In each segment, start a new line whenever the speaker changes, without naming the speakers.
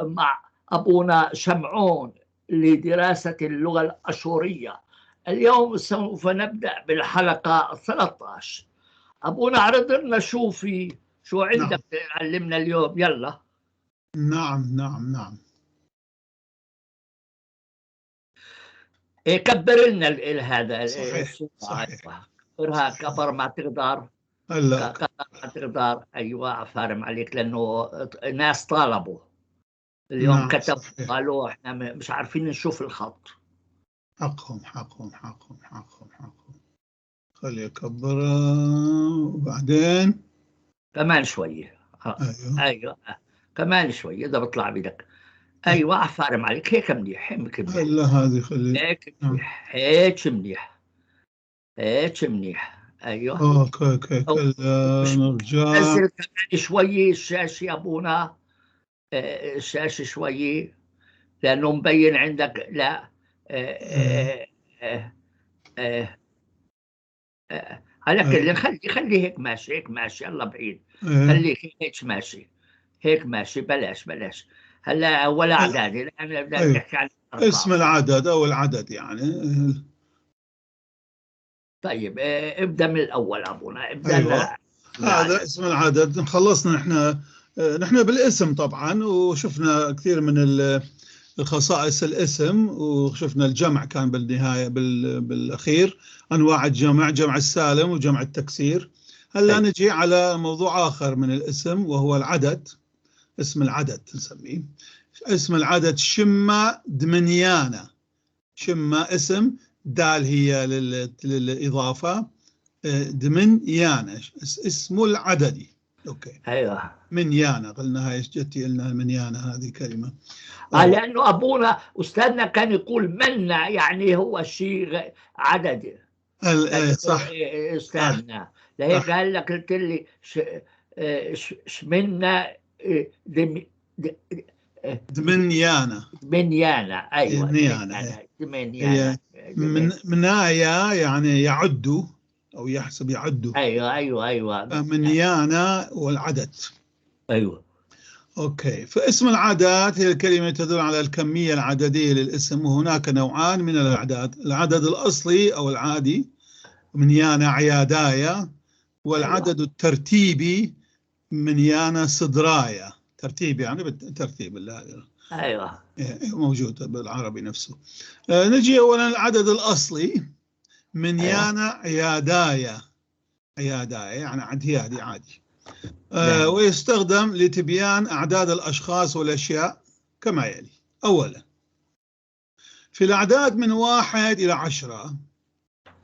مع أبونا شمعون لدراسة اللغة الأشورية. اليوم سوف نبدأ بالحلقة 13. أبونا عرض لنا شو في، شو عندك تعلمنا اليوم؟ يلا.
نعم نعم نعم.
إيه، كبر لنا هذا.
صحيح صحيح.
كبرها كبر ما تقدر.
هلا
كبر ما تقدر. ايوه عفارم عليك، لانه ناس طالبوا اليوم.
نعم،
كتبوا
صحيح.
قالوا احنا مش عارفين نشوف الخط.
حقهم حقهم حقهم حقهم حقهم. خلي اكبرها وبعدين
كمان شوية.
ايوه
ايوه كمان شوية اذا بطلع بدك. ايوه عفارم عليك، هيك منيح، هيك منيح.
هلا هذه خلي
هيك منيح، هيك منيح، هيك منيح. ايوه
okay okay. هلا نرجع.
نزل كمان شوية الشاشة يا ابونا، الشاشة شوية لانه مبين عندك. لا على كل خلي هيك ماشي، هيك ماشي. يلا بعيد، خليك هيك ماشي، هيك ماشي. بلاش بلاش هلا ولا اعدادي، لان بدنا نحكي عن
اسم العدد او العدد يعني.
طيب ابدا من الاول ابونا، ابدا.
أيوة. هذا اسم العدد. خلصنا نحن بالاسم طبعا، وشفنا كثير من الخصائص الاسم، وشفنا الجمع كان بالنهاية بالاخير، انواع الجمع، جمع السالم وجمع التكسير. هلا نجي على موضوع اخر من الاسم وهو العدد، اسم العدد نسميه. اسم العدد شمة دمنيانة. شمة اسم، دال هي للإضافة، دمنيانة اسم العددي. okay
ايوه
منيانة قلنا، هاي جتي لنا منيانة هذه كلمة.
لأنه أبونا أستاذنا كان يقول منا، يعني هو شيء عددي.
صح
أستاذنا لهيك قال لك، قلت لي شمنا
دمنيانة.
دمنيانة أيوة
دمنيانة.
دمنيانة
منايا يعني يعد أو يحسب، يعد.
أيوة أيوة أيوة.
منيانة والعدد.
أيوة
okay. فاسم العدد هي الكلمة تدل على الكمية العددية للاسم، وهناك نوعان من الأعداد: العدد الأصلي أو العادي منيانة عيادايا، والعدد الترتيبي منيانة صدرايا. ترتيب يعني بالترتيب.
ايوه
موجود بالعربي نفسه. نجي اولا العدد الاصلي منيانة عيادايا. عيادايا يعني عديادي عادي. ويستخدم لتبيان اعداد الاشخاص والاشياء كما يلي. اولا في الاعداد من 1 إلى 10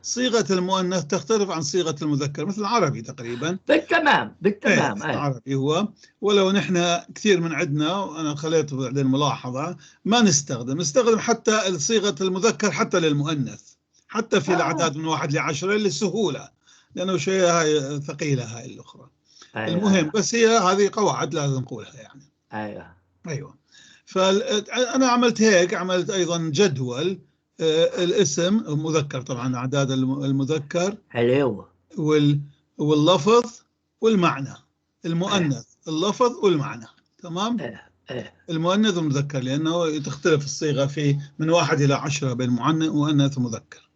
صيغة المؤنث تختلف عن صيغة المذكر، مثل العربي تقريبا.
بالتمام بالتمام.
إيه العربي هو، ولو نحن كثير من عندنا، وأنا خليت بعدين ملاحظة، ما نستخدم حتى صيغة المذكر حتى للمؤنث، حتى في الأعداد من 1 ل 10 للسهولة، لأنه شيء هاي ثقيلة هاي الأخرى.
أيوة.
المهم بس هي هذه قواعد لازم نقولها يعني.
أيوة
أيوة. فأنا عملت هيك، عملت أيضا جدول الاسم المذكر طبعا، اعداد المذكر
حلو،
واللفظ والمعنى. المؤنث اللفظ والمعنى، تمام. المؤنث والمذكر، لانه تختلف الصيغة في من 1 إلى 10 بين مؤنث ومذكر.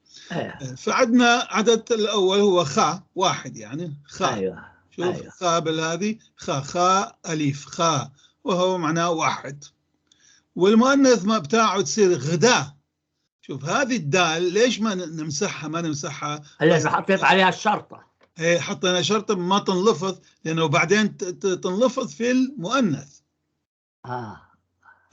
فعندنا عدد الاول هو خاء واحد، يعني خاء.
أيوة.
شوف أيوة. خاء بالهذه خاء، خاء اليف خاء، وهو معناه واحد. والمؤنث ما بتاعه تصير غداء. شوف هذه الدال ليش ما نمسحها؟ ما نمسحها
هلا حطيت عليها الشرطة.
ايه حطينا شرطه ما تنلفظ، لانه بعدين تنلفظ في المؤنث.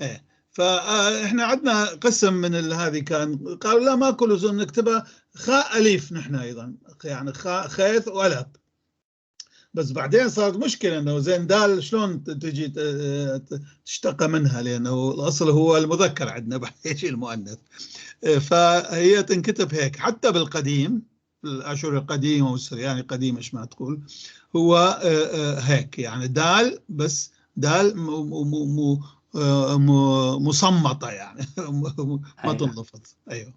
ايه فاحنا عندنا قسم من هذه كان قالوا لا ما كل لزوم نكتبها خاء اليف، نحن ايضا يعني خاء خيث والب. بس بعدين صارت مشكلة انه زين دال شلون تجي تشتق منها، لانه الاصل هو المذكر عندنا بعدين يجي المؤنث. فهي تنكتب هيك حتى بالقديم، الاشوري القديم او السرياني القديم ايش ما تقول، هو هيك يعني دال، بس دال مصمطه يعني ما تنلفظ. ايوه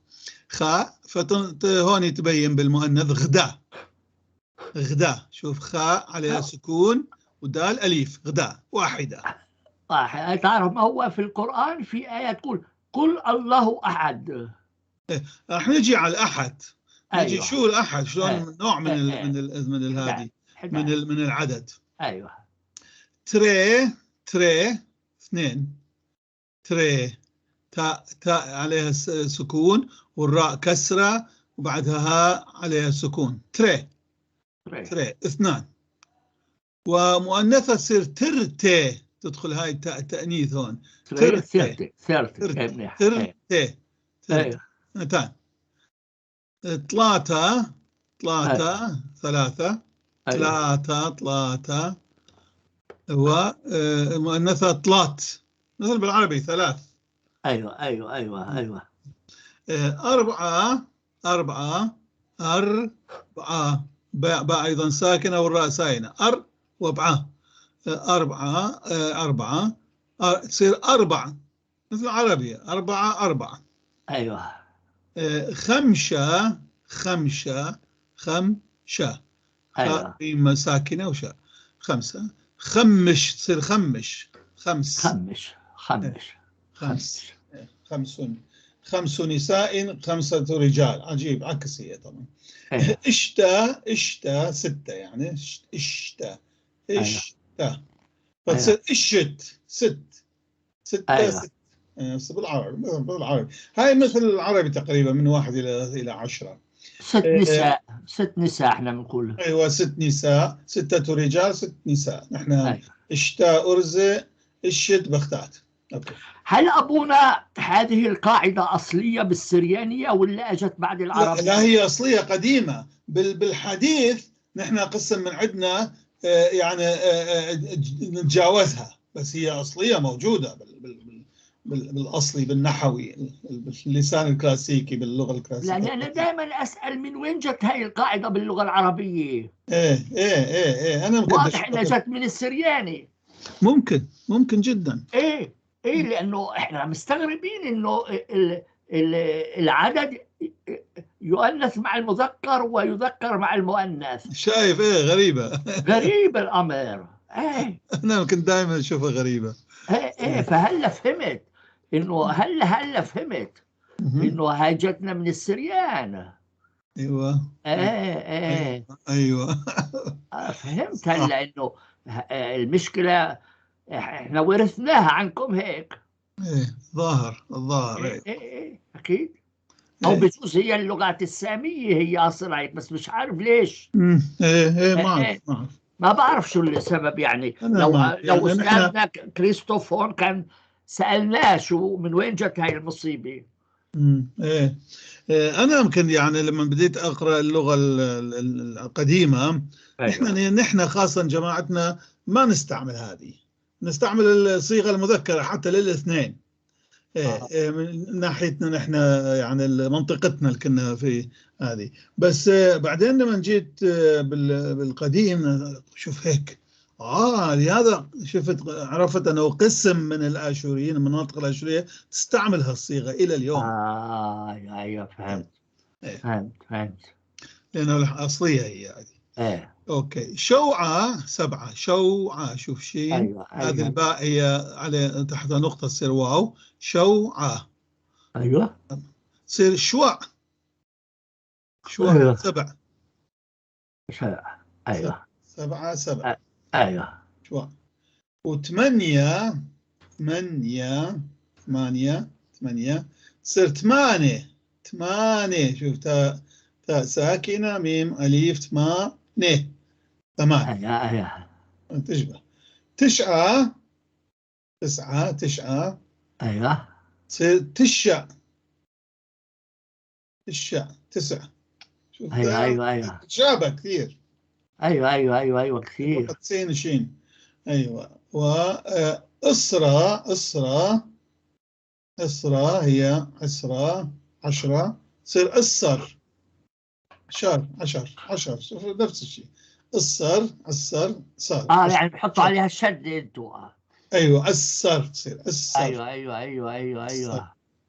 خاء. فهون تبين بالمؤنث غداء. غداء، شوف خاء عليها سكون ودال أليف، غداء واحدة.
تعرف ما هو في القرآن في آية تقول قل الله أحد.
رح نجي على الأحد. نجي.
أيوة.
شو الأحد؟ شلون نوع من من الهادي من العدد.
أيوة.
تري، تري اثنين، تري تاء، تاء عليها سكون والراء كسرة وبعدها هاء عليها سكون. تري. تري اثنان. ومؤنثة تصير ترتي، تدخل هاي التاء التأنيث هون.
تري،
ترتي.
ثرتي، ثرتي.
ترتي.
منيح.
ترتي. ترتي. اثنتان. ثلاثة، ثلاثة، ثلاثة. ثلاثة، ثلاثة. ومؤنثة طلات، مثل بالعربي ثلاث.
أيوة، أيوة، أيوة، أيوة.
أربعة، أربعة، أربعة. باء، باء أيضا ساكنة والراء ساكنة. أر وبعة. أربعة، أربعة. تصير أربعة مثل العربية. أربعة، أربعة. خمشة، خمشة، خمشة. ميم ساكنة وشاء. خمسة. خمش تصير خمش. خمس.
خمش، خمش.
خمس. خمس. خمس نساء، خمسة رجال. عجيب، عكسية طبعا. اشتا، اشتا ستة يعني. اشتا. اشتا. فتصير اشت ست. ستة، ست. بس بالعربي، مثل بالعربي. هاي مثل العربي تقريبا من 1 إلى 10.
ست نساء، ست نساء احنا بنقول.
أيوة، 6 نساء، 6 رجال، 6 نساء. نحن اشتا أرزة، اشت بختات. أوكي.
هل أبونا هذه القاعدة أصلية بالسريانية ولا أجت بعد العربية؟
لا، هي أصلية قديمة. بالحديث نحن قسم من عندنا نتجاوزها، بس هي أصلية موجودة بالأصلي، بالنحوي، باللسان الكلاسيكي، باللغة الكلاسيكية.
لأن أنا دائما أسأل من وين جت هاي القاعدة باللغة العربية؟
إيه، أنا ممكن
واضح إنها جت من السرياني.
ممكن جدا.
إيه، لأنه إحنا مستغربين إنه العدد يؤنث مع المذكر ويذكر مع المؤنث.
شايف؟ إيه، غريبة.
غريب الأمر. إيه.
أنا كنت دائما أشوفها غريبة.
إيه، إيه، فهلا فهمت إنه هلا فهمت إنه هاي جتنا من السريان. إيه، إيه. فهمت هلا إنه المشكلة إحنا ورثناها عنكم هيك.
إيه، الظاهر،
إيه،
إيه.
إيه، إيه، أكيد. أو
إيه.
بجوز هي اللغات السامية هي أصلها هيك، بس مش عارف ليش.
إيه، إيه، ما
إيه،
أعرف،
إيه.
ما أعرف.
ما بعرف شو السبب يعني.
أنا ما أعرف.
لو
يعني نحن
أستاذنا كريستوف هون كان سألناه شو من وين جت هاي المصيبة.
إيه. إيه، أنا يمكن لما بديت أقرأ اللغة القديمة، نحن خاصة جماعتنا ما نستعمل هذه، نستعمل الصيغة المذكرة حتى للاثنين. إيه، إيه، من ناحيتنا نحن منطقتنا اللي كنا في هذه. بس بعدين لما جيت بالقديم، شوف هيك. لهذا عرفت أنه قسم من الآشوريين، من المناطق الآشورية تستعمل هالصيغة إلى اليوم.
أيوة، فهمت.
إيه.
فهمت.
لأنه الأصلية هي هذه. أوكي. شوعة 7، شوعة، شوف شين. هذه الباء هي على تحت نقطة تصير واو. شوعة. تصير شوع. شوع. 7.
7.
7، 7. شوع. وثمانية، ثمانية، ثمانية، ثمانية. تصير 8، 8. شوف تاء ساكنة، ميم، أليف، 8. 8. تشبه. 9، 9، 9. تصير تشع. تشع، 9. شوف ده تشابه كثير.
كثير.
فقط سين وشين. وأسرة، أسرة، أسرة هي أسرة، 10. تصير أسر. 10، 10، 10. شوف نفس الشيء. أسر، أسر، صار.
يعني بحطوا عليها الشد انتوا.
أيوة، أسر تصير، أسر.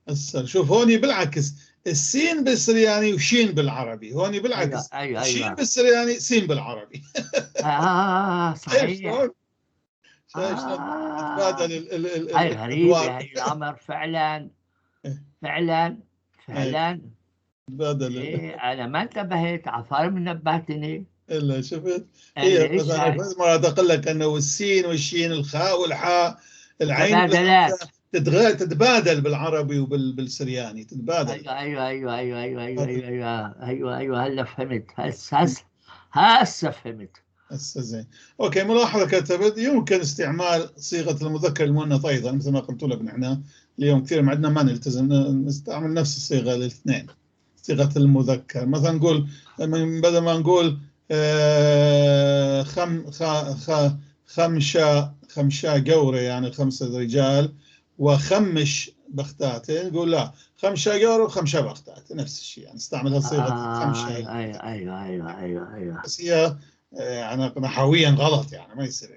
أسر. شوف هوني بالعكس، السين بالسرياني وشين بالعربي. هوني بالعكس. شين بالسرياني، سين بالعربي.
صحيح.
شلون؟ شايف شلون تتبادل
هاي غريبة
الأدوار.
هاي الأمر فعلا.
إيه.
فعلا فعلا.
تتبادل.
إيه، أنا ما انتبهت، عفارم نبهتني.
الا شفت
أنا
هي
إيش
مثلا
هاي؟
مرات اقول لك انه السين والشين، الخاء والحاء، العين
تبادلات.
تتبادل بالعربي وبالسرياني تتبادل.
ايوه ايوه ايوه ايوه ايوه ايوه ايوه ايوه ايوه ايوه، هلا فهمت، هسه هسه هسه فهمت.
هسه زين. okay، ملاحظة كتبت: يمكن استعمال صيغة المذكر المؤنث ايضا، مثل ما قلت لك نحن اليوم كثير ما عندنا ما نلتزم، نستعمل نفس الصيغة الاثنين. صيغة المذكر مثلا نقول بدل ما نقول خم خ خ خمشة خمشة جورة، يعني 5 رجال وخمش بختات، نقول لا، 5 جورة وخمشة بختات، نفس الشيء، يعني نستعملها صيغة خمشة.
ايوه ايوه ايوه ايوه ايوه.
بس هي يعني نحويا غلط، يعني ما يصير.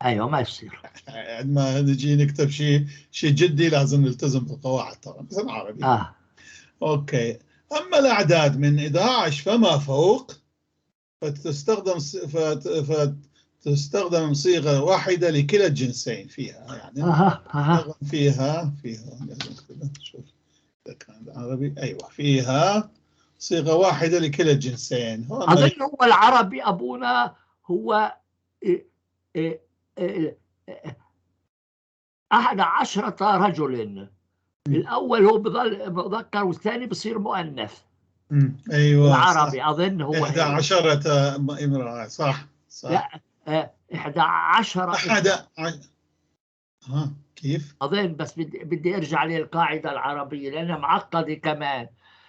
ايوه ما يصير.
عندما نجي نكتب شيء جدي لازم نلتزم بالقواعد طبعا، مثل العربي. okay، اما الاعداد من 11 فما فوق فتستخدم صيغة واحدة لكلا الجنسين فيها، يعني فيها لازم شوف اذا كان العربي، ايوه، فيها صيغة واحدة لكلا الجنسين. هون
اظن هو العربي ابونا هو 11 رجل، الاول هو بظل مذكر والثاني بصير مؤنث.
ايوه
العربي
صح.
اظن هو
11 امرأة، صح صح.
لا 11
أحد ها كيف؟
اظن، بس بدي ارجع للقاعدة العربية لانها معقدة كمان.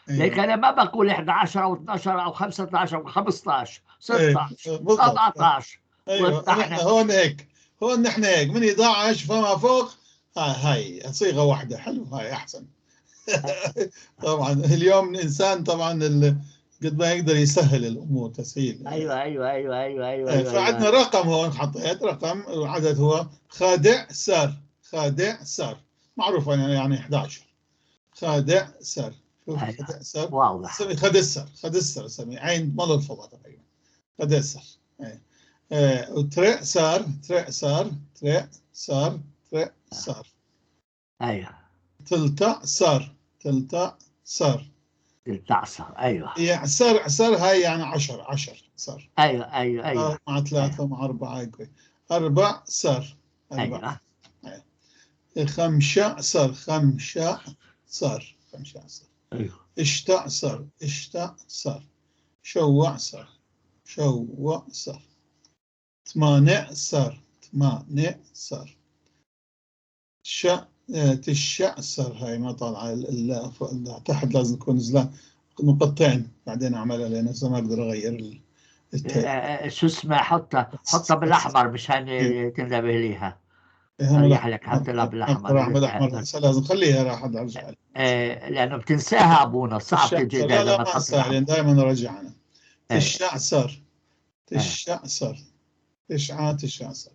أيوة.
لكن انا ما بقول 11 او 12 او 15 او 15 16
أيوة.
17.
ايوه نحن هون هيك، هون نحن هيك من 11 فما فوق. هاي صيغة واحدة، حلو، هاي احسن. طبعا اليوم الانسان طبعا قد ما يقدر يسهل الامور تسهيل.
ايوه ايوه ايوه ايوه ايوه, أيوة.
فعندنا رقم هون، حطيت رقم العدد هو خادع سار، خادع سار معروف يعني 11، خادع سار. شوف
أيوة.
خدع سر،
واضح.
سمي خدسر، خدسر سمي عين ما الفظة تقريبا، خدسر. وترع سار، ترع سار، ترع سار، ترع سار.
ايوه.
تلتع سار، تلتع سار،
تلتع سار. ايوه.
يعني سار سار هاي يعني 10، 10 سار.
ايوه ايوه ايوه.
مع 3 مع 4 4 سار، 4.
ايوه.
5 سار، 5 سار، 5 سار.
ايوه.
اشتعصر، اشتعصر، شوعصر، شوعصر، 8 صر، 8 صر، تشعصر، هاي ما طالعة تحت، لازم تكون نزلة نقطتين بعدين اعملها لان ما اقدر اغير التاء.
شو اسمه، حطها بالاحمر مشان تنتبه ليها. اريح لك، حط لها بالاحمر.
بالاحمر لازم خليها راح ارجع.
لانه بتنساها ابونا، صعب تجدها.
لا لا ما انساها لان دائما ارجع انا. تشعصر، تشعصر، تشعة، تشعصر.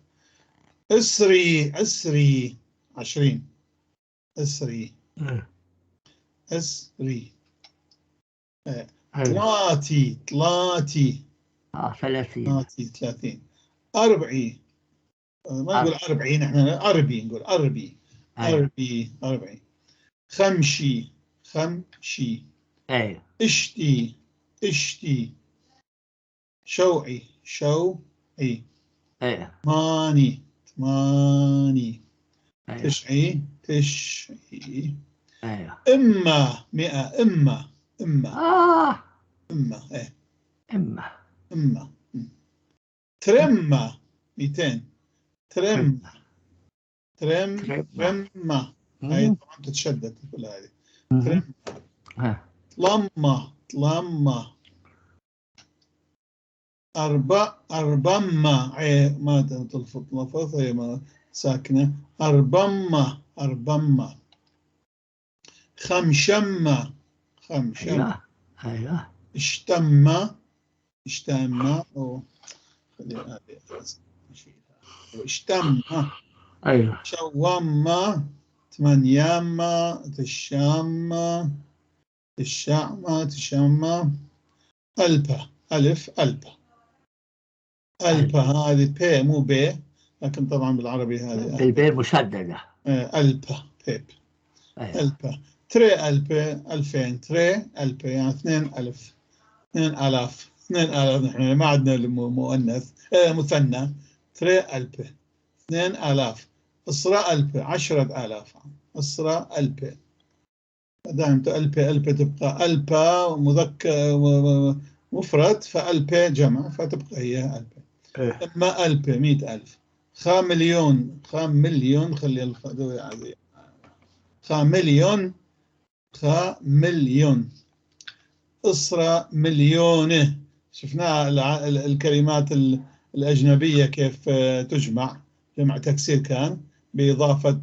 اسري، اسري 20، اسري، اسري. طلاتي، طلاتي
30،
30. 40، ما نقول 40 احنا، 40 نقول 40، 40 40. خمشي، خمشي.
ايوه.
اشتي، اشتي. شوعي، شوعي.
ايوه.
8، 8.
أيوة.
تشعي، تشعي.
ايوه.
اما 100، اما اما اما. ايه
اما
اما. ترمة 200، ترم، ترم، ترمة. هاي طبعا تتشدد كل هذه. ترم. طلمة، طلمة. أربع، أربمة، عي ما تلفظ لفظ، هي ما ساكنة. أربمة، أربمة. خمشمة، خمشمة.
أيوه.
اشتمة، اشتمة. أو خلينا اشتمة.
أيوه.
شوامة، 8، تشامة، تشعمة، تشامة. ألبة، ألف، ألبة، ألبة. هذه بي مو بي، لكن طبعا بالعربي هذه
البين مشددة.
ألبا بيب.
أيوة.
ألبا تري ألبا 2000، تري ألبا يعني 2000، 2000، 2000. نحن ما عندنا مؤنث مثنى. تري ألبا 2000. إصرا ألبا 10,000. إصرا ألبا دائما ألبا ألبا تبقى ألبا مذكر مفرد، فألبا جمع فتبقى هي ألبا. أما ألبا 100,000. خا مليون، خا مليون، خلي الخ خا مليون، خا مليون. إصرا مليونه. شفناها الكلمات الأجنبية كيف تجمع، جمع تكسير كان بإضافة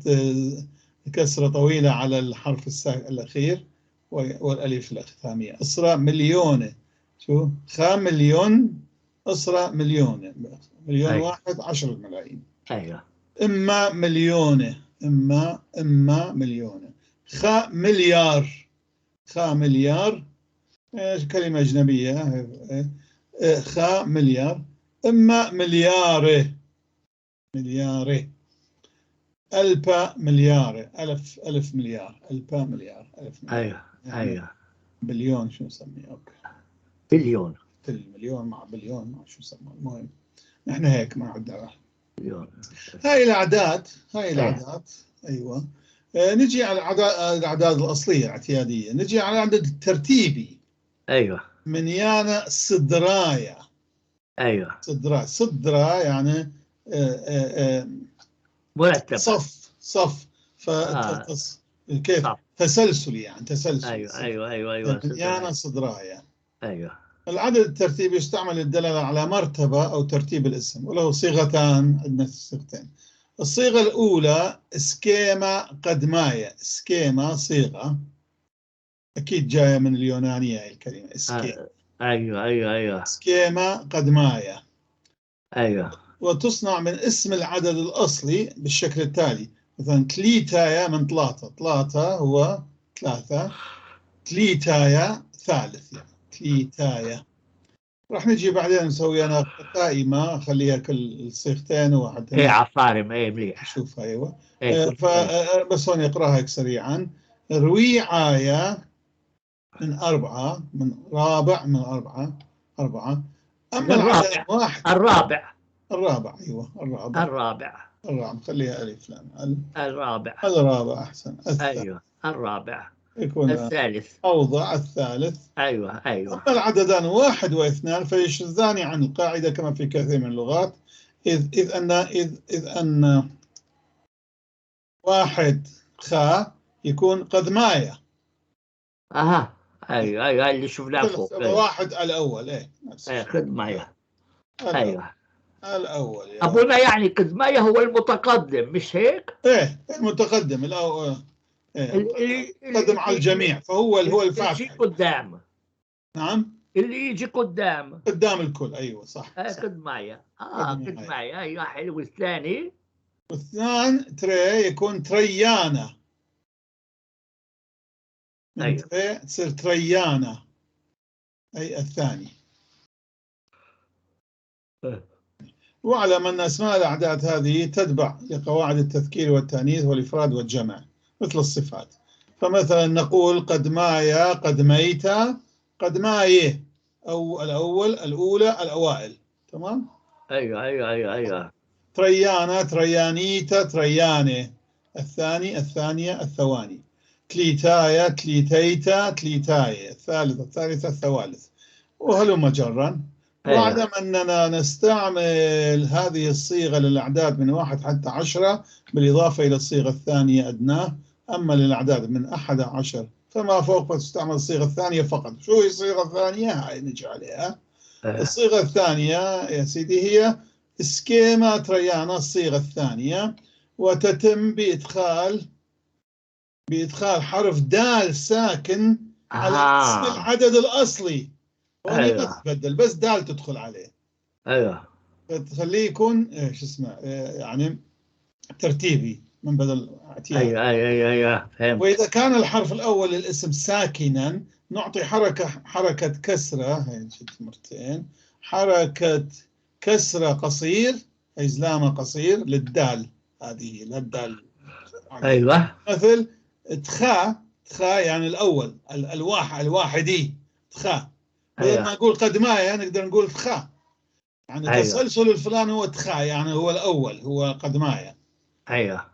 كسرة طويلة على الحرف الأخير والألف الختامية. إصرا مليونة. شو خا مليون، إصرا مليونة، مليون. أيوة. واحد 10 ملايين.
أيوة.
إما مليونة، إما مليونة. خا مليار، خا مليار كلمة أجنبية. خا مليار. إما مليارة، مليارة. ألبا مليارة، ألف، ألف مليار. ألبا مليار، ألف مليار.
أيوة.
يعني
أيوة.
بليون شو نسميه؟ okay،
بليون.
المليون مع بليون مع شو نسميه، المهم نحن هيك ما عندنا
بليون.
هاي الأعداد، هاي الأعداد. أيوة. نجي على الأعداد الأصلية الاعتيادية. نجي على العدد الترتيبي.
أيوة.
من يانا صدرايا.
أيوة.
صدرايا، صدرا يعني
مرتب،
صف، صف. كيف؟ تسلسلي يعني، تسلسل.
أيوة أيوة أيوة أيوة.
من يانا صدرايا.
أيوة.
العدد الترتيبي يستعمل للدلالة على مرتبة أو ترتيب الاسم، وله صيغتان، عندنا صيغتين. الصيغة الأولى سكيما قدمايا. سكيما صيغة، أكيد جاية من اليونانية هاي الكلمة سكيما.
أيوة أيوة أيوة.
سكيما قدمايا.
أيوة.
وتصنع من اسم العدد الأصلي بالشكل التالي، مثلا تليتايا من ثلاثة، ثلاثة هو ثلاثة، تليتايا ثالث يعني تليتايا. راح نجي بعدين نسوي أنا قائمة أخليها كل الصيغتين وواحد.
إيه عفارم. إيه مليح.
شوفها. أيوة.
إيه
فبس هون يقراها هيك سريعا. رويعايا من أربعة، من رابع، من أربعة، أربعة. أما العدد واحد،
الرابع،
الرابع. أيوة الرابع،
الرابع،
الرابع. خليها ألف لام.
الرابع،
الرابع أحسن.
أيوة الرابع.
يكون
الثالث
أوضع الثالث.
أيوة أيوة.
أما العددان 1 و2 فيشذان عن القاعدة كما في كثير من اللغات، إذ أن 1 خا يكون قدمايا.
أها أيوة أيوة اللي شفناه فوق.
1 الأول. إيه
أيوة قدمايا. أيوة
الأول.
أبونا يعني قدمايا هو المتقدم مش هيك؟
إيه المتقدم الأول. إيه. قدم على الجميع، فهو هو الفاتح.
اللي يجي قدام.
نعم.
اللي يجي قدام.
قدام الكل. أيوة صح.
قدمايا. قدمايا. أيوة حلو. والثاني؟
والثاني تري يكون تريانا.
أيوة.
تري تصير تريانا، أي الثاني. واعلم أن أسماء الأعداد هذه تتبع لقواعد التذكير والتأنيث والإفراد والجمع مثل الصفات. فمثلا نقول قدمايا، قدميتا، قدمايه، أو الأول، الأولى، الأوائل. تمام؟
أيوة أيوة أيوة أيوة.
تريانا، تريانيتا، ترياني، الثاني، الثانية، الثواني. تليتايا، تليتيتا، تليتاي، الثالث، الثالثة، الثوالث، وهلم جرا. واعلم أننا نستعمل هذه الصيغة للأعداد من 1 حتى 10 بالإضافة إلى الصيغة الثانية أدناه. أما للأعداد من 11 فما فوق فتستعمل الصيغة الثانية فقط. شو هي الصيغة الثانية؟ هاي نجي عليها. الصيغة الثانية يا سيدي هي سكيما تريانا، الصيغة الثانية، وتتم بإدخال حرف دال ساكن على اسم العدد الأصلي. أيوة. ما تتبدل، بس دال تدخل عليه.
ايوه
تخليه يكون شو اسمه يعني ترتيبي من بدل اعتيادي.
ايوه ايوه ايوه فهمت.
واذا كان الحرف الاول للاسم ساكنا نعطي حركه كسره، هي جت مرتين، حركه كسره قصير هي زلامة قصير للدال، هذه للدال.
ايوه.
مثل تخا، تخا يعني الاول، الواحدي تخا. بدل
أيوة.
ما نقول قدمايا نقدر نقول تخا، يعني
أيوة.
تسلسل الفلان هو تخا، يعني هو الاول، هو قدمايا.
ايوه.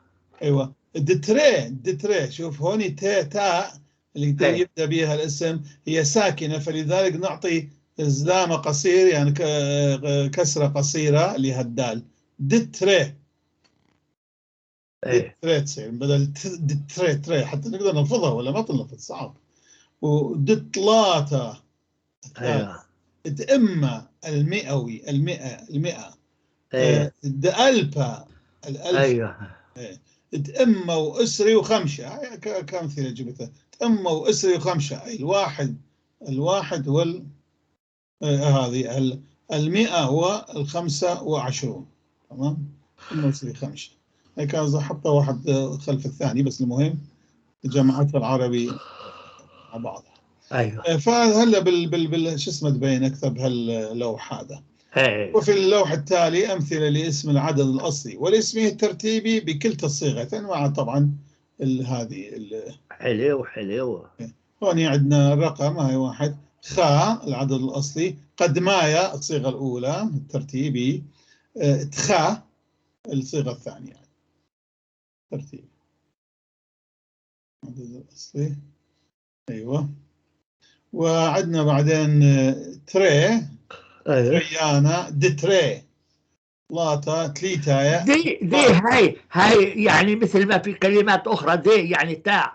ايوه. دتري، دتري، شوف هون تاء، تاء اللي
أيوة.
يبدا بها الاسم هي ساكنة، فلذلك نعطي زلامه قصير، يعني كسره قصيرة اللي هي الدال. دتري.
ايه.
دتري تصير بدل دتري تري، حتى نقدر نلفظها ولا ما تنلفظ صعب. ودتلاتا.
ايوه.
تأمة المئوي، المئة، المئة.
ايه.
دألبا الألف.
ايوه.
تأمة وأسري وخمشة، هاي كأمثلة جبتها. تأمة وأسري وخمشة، أي الواحد، الواحد وال هذه 125. تمام؟ تأمة وأسري خمشة، هي كان حطها واحد خلف الثاني، بس المهم جمعتها العربي مع بعضها.
ايوه.
فهلا بال بال بال شو اسمه تبين اكثر بهاللوح هذا.
ايه.
وفي اللوح التالي أمثلة لاسم العدد الأصلي ولاسمه الترتيبي بكلتا الصيغتين، مع طبعا هذه
حلو حلو.
هون عندنا الرقم، هاي واحد خاء العدد الأصلي، قدمايا الصيغة الأولى الترتيبي، تخا الصيغة الثانية ترتيب العدد الأصلي. أيوة. وعندنا بعدين تري.
ايوه.
تريانا دتري لاتا تليتايا.
دي دي هاي هاي يعني مثل ما في كلمات اخرى، دي يعني تاء.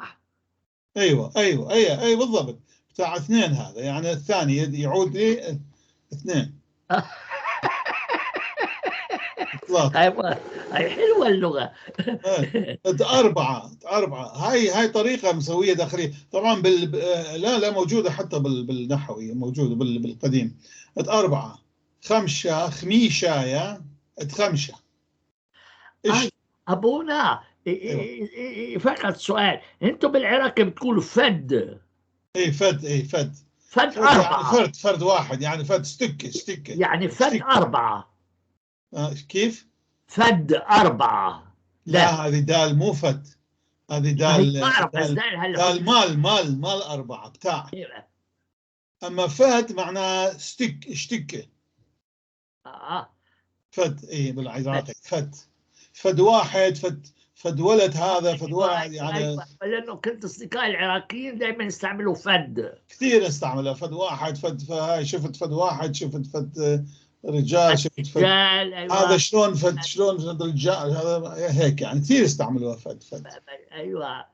ايوه ايوه ايوه ايوه بالضبط، بتاع اثنين هذا، يعني الثاني يعود لي اثنين.
هاي هاي حلوة اللغة.
أربعة، أربعة، هاي طريقة مسوية داخلية طبعا لا لا موجودة حتى بالنحوي، موجودة بالقديم. أربعة، خمسة، خميشايا، خمسة. إيش؟
أبونا
أيوة.
فقط سؤال، أنتم بالعراق بتقولوا فد.
إيه فد، إيه فد.
فد أربعة.
يعني فرد، فرد واحد، يعني فد ستكة، ستكة.
يعني فد
ستكة.
أربعة.
كيف؟
فد أربعة.
لا هذه دال مو فد، هذه دال، دال, دال مال مال مال أربعة بتاع. أما فد معناه ستك، اشتكة. فد إيه بالعراقي فد، فد واحد، فد، فد ولد هذا، فد واحد يعني.
أيوة. لأنه كنت أصدقائي العراقيين دائما يستعملوا فد
كثير، استعملها فد واحد، فد، فهاي شفت فد واحد، شفت فد رجال، شفت فد.
أيوة.
هذا شلون فد، شلون فد رجال، هذا هيك يعني كثير استعملوها فد فد.
ايوه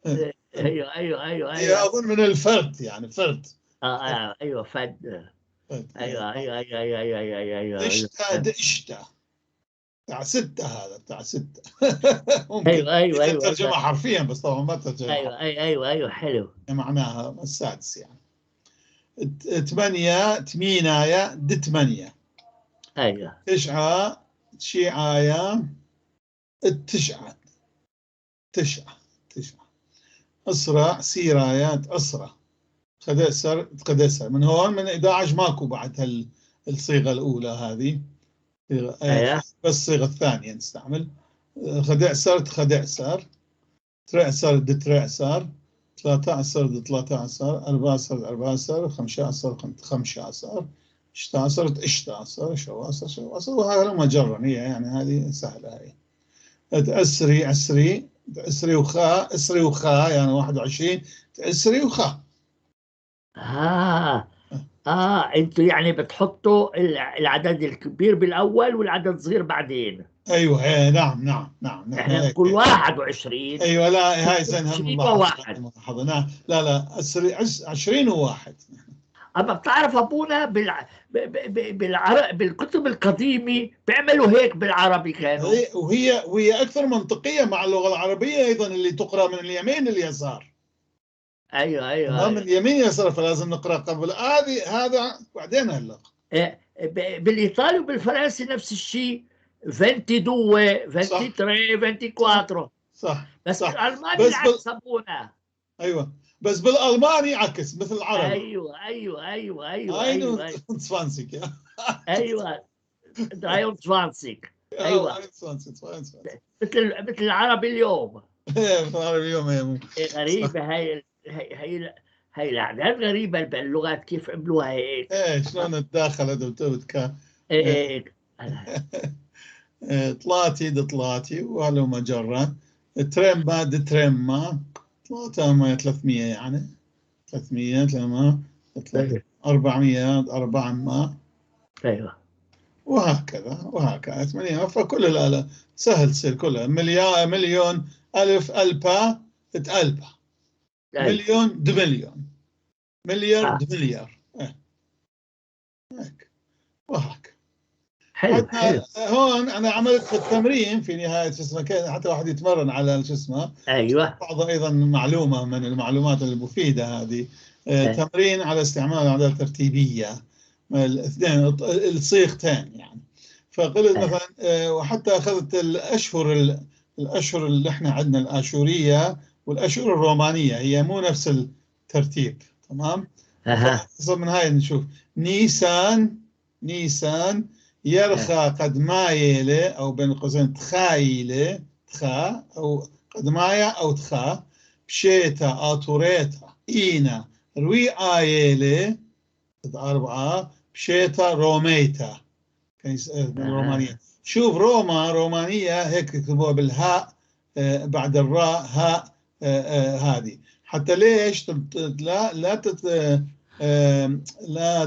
ايوه ايوه ايوه ايوه.
هي اظن من الفرد، يعني فرد.
ايوه فد. ايوه ايوه ايوه ايوه ايوه ايوه.
اشتا اشتا بتاع ستة، هذا بتاع ستة. ممكن
ايوه ايوه ايوه
ترجمة حرفيا، بس طبعا ما ترجمة.
ايوه ايوه ايوه ايوه حلو.
معناها السادس يعني. ثمانية، ثمينايا، د ثمانية.
ايوه.
تسعة، تشيعايا، التسعة، تسعة، تسعة. أسرع، سيرايا، أسرع. خدسر، خدسر. من هون من 11 ماكو بعد هالصيغة الأولى هذه.
أيوة.
بس الصيغة الثانية نستعمل. خدعسر، خدعسر. ترعسر، دترعسر. 13، 13. 14، 14. 15، 15. 16، 16. شواصر، شواصر. وهذا مجرا هي يعني هذه سهلة هي. تأسري، عسري، تأسري وخاء، أسري وخاء، يعني 21، تأسري وخاء.
انتوا يعني بتحطوا العدد الكبير بالاول والعدد الصغير بعدين.
ايوه ايه نعم نعم نعم.
احنا نقول 21.
ايوه لا هاي زين
واحد.
لا لا لا 20 وواحد.
اما بتعرف ابونا بالكتب القديمة بيعملوا هيك بالعربي كانوا.
وهي اكثر منطقية مع اللغة العربية ايضا اللي تقرا من اليمين لليسار.
ايوه ايوه, أيوة.
من اليمين يسار، فلازم نقرا قبل هذه هذا بعدين هلا.
بالايطالي وبالفرنسي نفس الشيء، 22 23 24.
صح.
بس
صح.
بالالماني العكس ابونا.
ايوه بس بالالماني عكس مثل العربي.
ايوه ايوه ايوه ايوه ايوه
21.
ايوه 23. أيوة.
21.
مثل العرب اليوم.
إيه، مثل العرب اليوم. إيه.
إيه، غريبة هاي هاي هاي هاي الأعداد غريبة باللغات، كيف عملوها هيك؟
ايه، شلون تداخلت وتبتكا.
إيه.
إيه، طلاتي دطلاتي وهلما جرا. تريما دتريما، طلعت 300، يعني 300 300 400 400.
ايوه.
وهكذا وهكذا 8. فكل الآلة سهل تصير كلها مليار، مليون، ألف، ألبا، تألبا. مليون دمليون، مليار دمليار. إيه. هيك وهكذا.
حلو حلو.
هون انا عملت في التمرين في نهاية شو اسمه، حتى واحد يتمرن على شو اسمه. بعض ايضا معلومة من المعلومات المفيدة هذه. تمرين على استعمال الاعداد الترتيبية الاثنين، الصيغتين يعني. فقلت مثلا وحتى اخذت الاشهر اللي احنا عندنا الاشورية والاشهر الرومانيه، هي مو نفس الترتيب، تمام؟ من هاي نشوف نيسان، نيسان يرخى قد مايلة أو بين قوسين تخايلة، تخا أو قد مايا أو تخا، بشيتا آتوريتا إينا روي آيلة 4، بشيتا روميتا رومانية. شوف روما رومانية هيك يكتبوها بالهاء بعد الراء هاء هذه. حتى ليش لا لا تت لا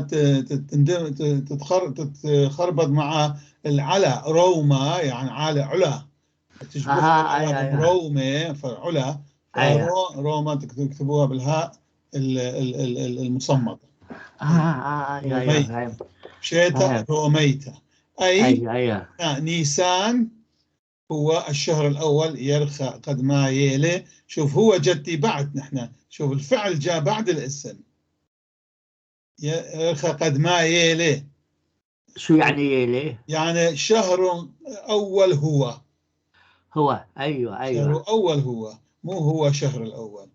تتخربط مع العلا روما، يعني علا علا تشبه روما، فعلا روما تكتبوها بالهاء المصمتة. شيتا روميتا، أي نيسان هو الشهر الأول يرخى قد ما يلي. شوف هو جدي بعد، نحن شوف الفعل جاء بعد الاسم، يرخى قد ما يلي.
شو يعني يلي؟
يعني شهر أول هو.
هو أيوه أيوه،
شهر أول هو، مو هو شهر الأول.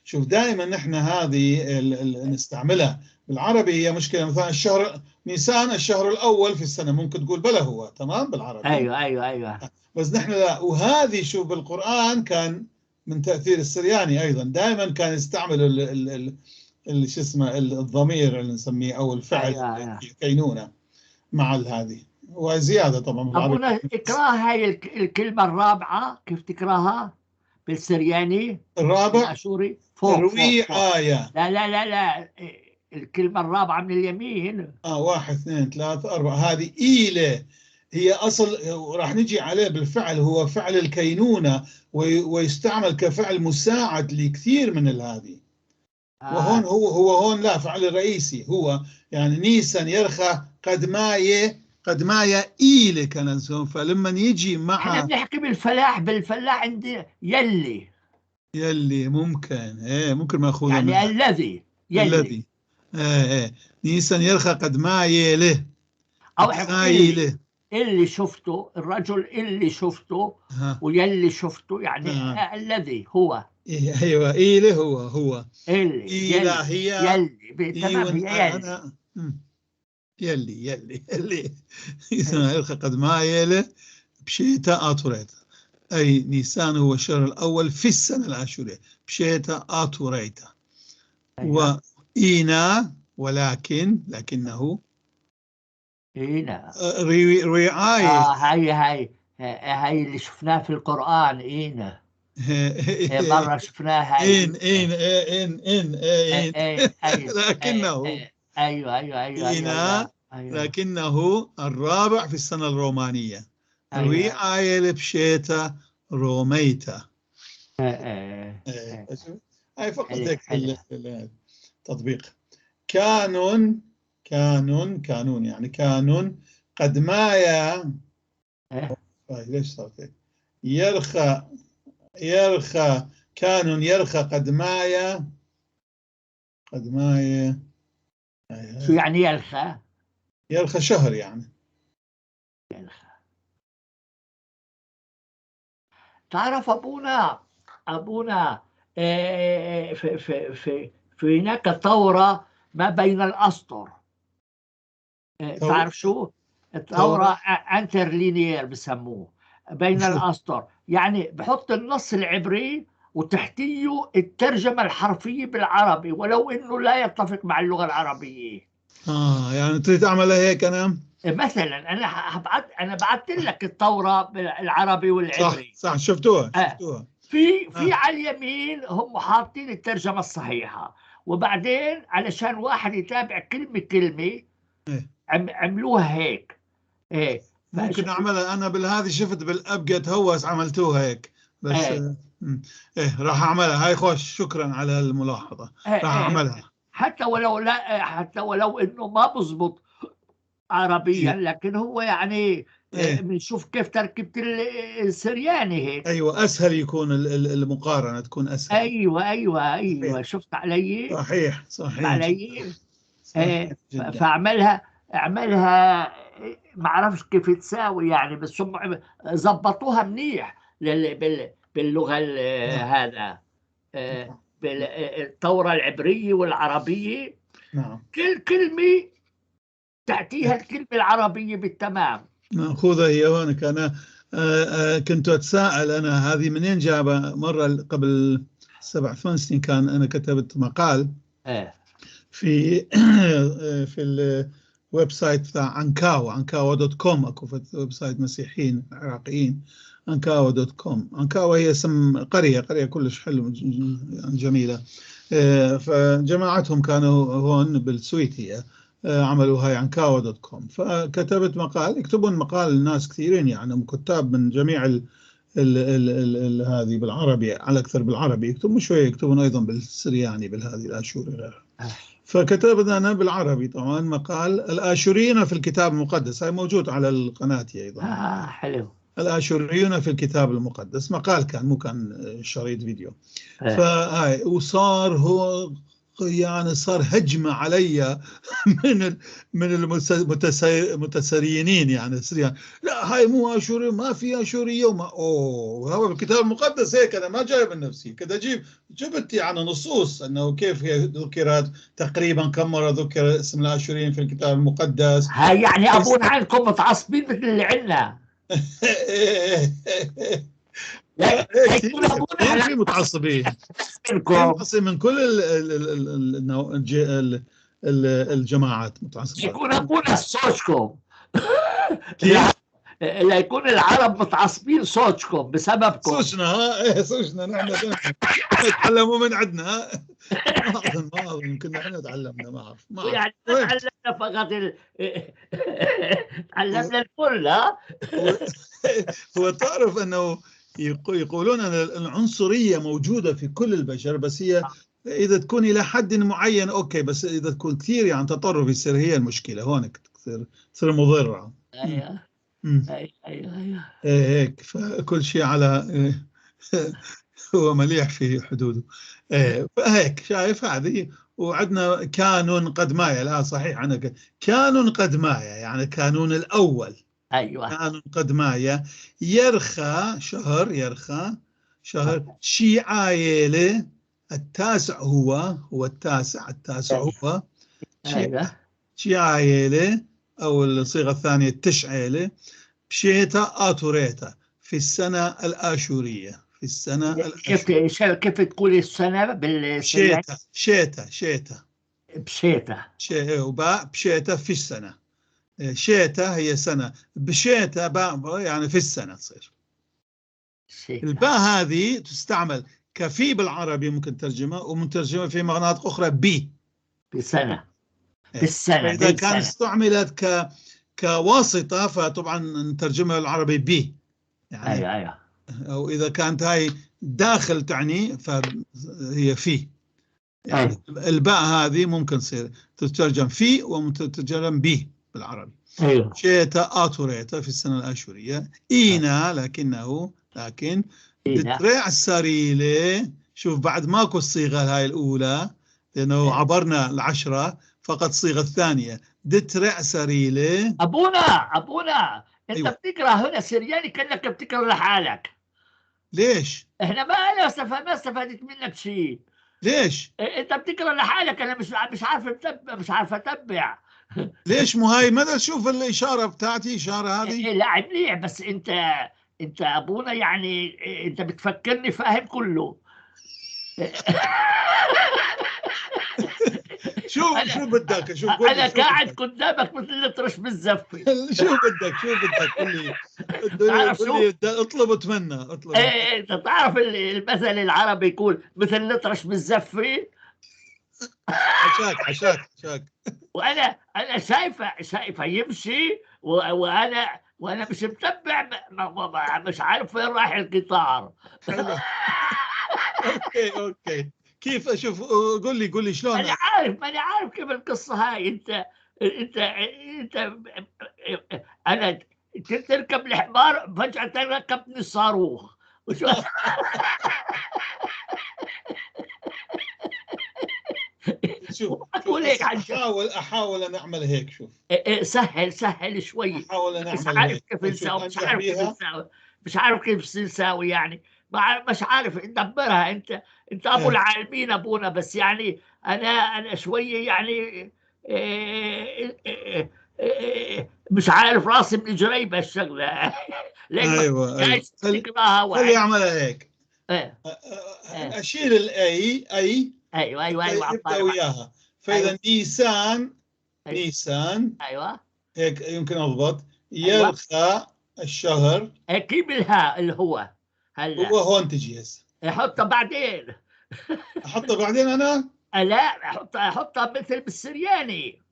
شوف دائما نحن هذه نستعملها بالعربي، هي مشكلة. مثلا الشهر نيسان الشهر الأول في السنة، ممكن تقول بلا هو، تمام بالعربي.
أيوه أيوه أيوه.
بس نحن لا. وهذه شوف بالقرآن كان من تأثير السرياني أيضا، دائما كان يستعمل شو اسمه الضمير اللي نسميه أو الفعل.
أيوة.
كينونة مع هذه وزيادة طبعا.
أبونا اقرأ هاي الكلمة الرابعة، كيف تقراها بالسرياني؟
الرابع
الأشوري فوق.
روي
فوق.
آية.
لا لا لا لا، الكلمة الرابعة من اليمين.
1 2 3 4، هذه إيلة هي أصل، راح نجي عليه بالفعل، هو فعل الكينونة ويستعمل كفعل مساعد لكثير من هذه. وهون هو هون لا فعل الرئيسي هو، يعني نيسان يرخى قد ماية، قد ماية إيلة كان. فلما يجي مع
احنا بنحكي بالفلاح، بالفلاح عندي يلي،
يلي ممكن ايه ممكن ماخوذة
يعني
منها.
الذي يلي.
الذي ايه نيسان يرخى قد مايلة
أو
مايلة.
اللي شفته الرجل، اللي شفته ويلي شفته، يعني الذي هو.
إيه ايوه إيلة هو هو
اللي
إيلة هي
يلي، تمام هي يلي.
يلي يلي يلي نيسان يرخى قد مايلة بشيتا آتوريتا، أي نيسان هو الشهر الأول في السنة الآشورية، بشيتا آتوريتا. وإينا ولكن، لكنه
إينا
رعاية.
هاي هاي هاي اللي شفناها في القرآن، إينا مرة شفناها.
إن إن إن إن إن لكنه
أيوه أيوه أيوه
إينا لكنه الرابع في السنة الرومانية. رعاية بشيتا روميتا. هاي فقط هيك التطبيق. كانون كانون كانون يعني كانون قد مايا. ليش صارت هيك؟ يرخى يرخى كانون يرخى قد مايا، قد مايا.
شو يعني يرخى؟
يرخى شهر يعني.
يرخى. تعرف أبونا، أبونا في في في في هناك ثورة ما بين الأسطر. تعرف شو؟ الثورة interlinéaire بسموه، بين الأسطر، يعني بحط النص العبري وتحتيه الترجمة الحرفية بالعربي، ولو إنه لا يتفق مع اللغة العربية.
يعني تريد تعملها هيك أنا؟
مثلا أنا بعثت لك الثورة بالعربي والعبري.
صح، شفتوها. شفتوها.
في على اليمين هم حاطين الترجمة الصحيحة، وبعدين علشان واحد يتابع كلمة كلمة عملوها هيك. إيه،
ممكن أعملها أنا بالهذه، شفت بالأبجد هوس عملتوها هيك بس. إيه راح أعملها هاي. خوش، شكرا على الملاحظة. راح أعملها
حتى ولو لا، حتى ولو إنه ما بزبط عربيا، لكن هو يعني بنشوف كيف تركيبة السرياني هيك.
أيوة، أسهل يكون المقارنة تكون أسهل.
أيوة. شفت علي؟
صحيح.
علي؟ فاعملها، اعملها ما اعرفش كيف تساوي يعني، بس هم زبطوها منيح باللغة هذا بالثورة العبرية والعربية.
نعم.
كل كلمة تأتيها الكلمة العربية بالتمام.
مأخوذة هي هونك. أنا كنت أتساءل أنا هذه منين جابها. مرة قبل 7-8 سنين كان أنا كتبت مقال في في ال website بتاع عنكاوة، عنكاوة dot com. اكو website مسيحيين عراقيين، عنكاوة dot com. عنكاوة هي اسم قرية، قرية كلش حلوة يعني جميلة. فجماعتهم كانوا هون بالسويد، هي عملوا هاي عنكاوة dot com. فكتبت مقال، يكتبون مقال الناس كثيرين يعني كتاب من جميع ال ال ال ال ال هذه بالعربي، على أكثر بالعربي يكتبون شوية، يكتبون أيضا بالسرياني بالهذه الآشوري غيرها. فكتبت أنا بالعربي طبعا مقال الآشوريون في الكتاب المقدس، هاي موجود على القناة أيضا.
حلو.
الآشوريون في الكتاب المقدس، مقال كان، مو كان شريط فيديو. فهاي، وصار هو يعني صار هجمة علي من المتسرينين يعني السريان، لا هاي مو آشوري، ما في آشورية وما أوه، هو بالكتاب المقدس هيك. أنا ما جايب من نفسي كده، جبت يعني نصوص أنه كيف هي ذكرت تقريبا، كم مرة ذكر اسم الآشوريين في الكتاب المقدس.
هاي يعني أبونا عندكم متعصبين مثل اللي عندنا.
لا، في متعصبين من كل الجماعات متعصبين.
يكون أبونا صوتكم، لا يكون العرب متعصبين صوتكم بسببكم.
صوتنا، ها إيه صوتنا نحن تعلموا من عندنا. ما أظن يمكن نحن تعلمنا، ما أعرف.
يعني تعلمنا فقط تعلمنا الكل. ها
هو تعرف أنه يقولون أن العنصرية موجودة في كل البشر، بس هي إذا تكون إلى حد معين okay، بس إذا تكون كثير يعني تطرف يصير هي المشكلة هونك، تصير مضرة.
أيوه أيوه.
هيك، فكل شيء على هو مليح في حدوده. فهيك شايف هذه. وعندنا كانون قد مايا، لا صحيح عندك كانون قد مايا، يعني كانون الأول.
أيوة.
كانون قد مايا يرخى شهر، يرخى شهر شيعايلة التاسع، هو التاسع، التاسع هو شيعايلة، أو الصيغة الثانية التشعيلة، بشيتا آتوريتا في السنة الآشورية. في السنة الآشورية.
كيف تقول السنة بالسنة؟
شيتا شيتا
بشيتا
وباء بشيتا في السنة. شيتا هي سنة، بشيتا باء يعني في السنة تصير.
شيتا.
الباء هذه تستعمل كفي بالعربي، ممكن ترجمة، ومن ترجمة في مناطق أخرى بي
بسنة. بالسنة.
إذا كان استعملت كواسطة فطبعا نترجمها بالعربي بي يعني.
أيوة.
أو إذا كانت هاي داخل تعني فهي في يعني.
أيوة.
الباء هذه ممكن تصير تترجم في وتترجم بي بالعربي.
أيوة.
شيتا آتوريتا في السنة الآشورية. إينا لكنه، لكن دتريع السريلة. شوف بعد ماكو الصيغة هاي الأولى لأنه عبرنا 10، فقط الصيغة الثانية دترع سريلة.
أبونا أنت.
أيوة.
بتقرأ هنا سرياني كأنك بتقرأ لحالك.
ليش؟
إحنا ما استفدت منك شيء.
ليش؟
أنت بتقرأ لحالك، أنا مش عارف أتبع، مش عارف أتبع.
ليش مو هاي؟ ماذا تشوف الإشارة بتاعتي؟ إشارة هذه؟
لا منيح، بس أنت أبونا يعني أنت بتفكرني فاهم كله.
شو بدك؟ شو
أنا قاعد قدامك مثل الأطرش بالزفة.
شو بدك؟ شو بدك؟ قل لي. قل لي، اطلب واتمنى، اطلب.
إيه، أنت تعرف المثل العربي يقول مثل الأطرش بالزفة.
حشاك حشاك حشاك.
وأنا شايفه يمشي، وأنا مش متبع، مش عارف وين رايح القطار.
okay okay، كيف اشوف؟ قول لي، قول لي شلون.
انا عارف، ماني عارف كيف القصة هاي. انت انت انت انا تركب الحمار فجاة ركبتني الصاروخ.
شوف، احاول ان اعمل هيك. شوف،
سهل سهل شوي.
احاول ان اعمل
مش عارف كيف نساوي، مش عارف كيف نساوي، مش عارف كيف نساوي يعني، مش عارف ندبرها. انت ابو العالمين ابونا، بس يعني انا شوية يعني مش عارف راسي من جري بهالشغلة.
ايوه ايوه، خلي اعملها هيك. اشيل ال A اي.
ايوه ايوه ايوه،
ابدا وياها. فاذا أيوة. نيسان. أيوة. نيسان،
ايوه
هيك يمكن اضبط. يرخى الشهر.
كيف الهاء اللي هو هلا
هو هون تجي هسه.
احطها بعدين.
احطها بعدين انا؟
لا، احطها مثل بالسرياني.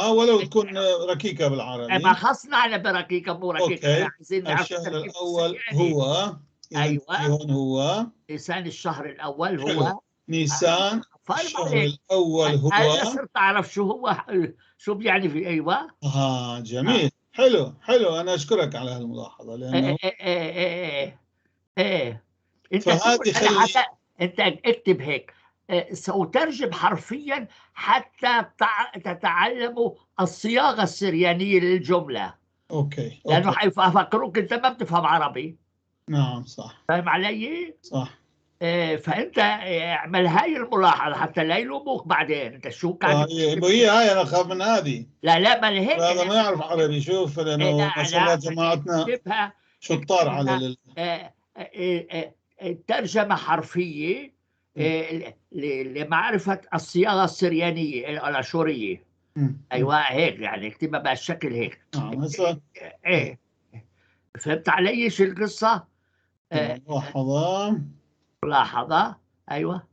ولو تكون ركيكه بالعربي.
ما خصنا على بركيكه مو ركيكه.
عايزين نعرف الشهر الاول هو.
ايوه،
هون هو
نيسان. الشهر الاول هو
نيسان. الشهر الاول هو.
انا صرت اعرف شو هو، شو بيعني في. ايوه.
جميل. حلو حلو، انا اشكرك على هالملاحظه لانه
ايه انت
فهذه خلي
انت اكتب هيك: سأترجم حرفيا حتى تتعلموا الصياغة السريانية للجملة.
okay.
لانه حيفكروك انت ما بتفهم عربي.
نعم صح.
فاهم علي؟
صح.
فانت اعمل هاي الملاحظة حتى لا يلوموك بعدين. انت شو قاعد
هي هاي، انا اخاف من هذه.
لا لا، ما هيك
هذا ما يعرف عربي. شوف، لانه ما شاء الله جماعتنا شطار على
ترجمة حرفية لمعرفة الصياغة السريانية الأشورية. أيوة هيك يعني، اكتبها بهالشكل هيك.
نعم هسه.
إيه، فهمت علي شو القصة؟
ملاحظة
ملاحظة. أيوة،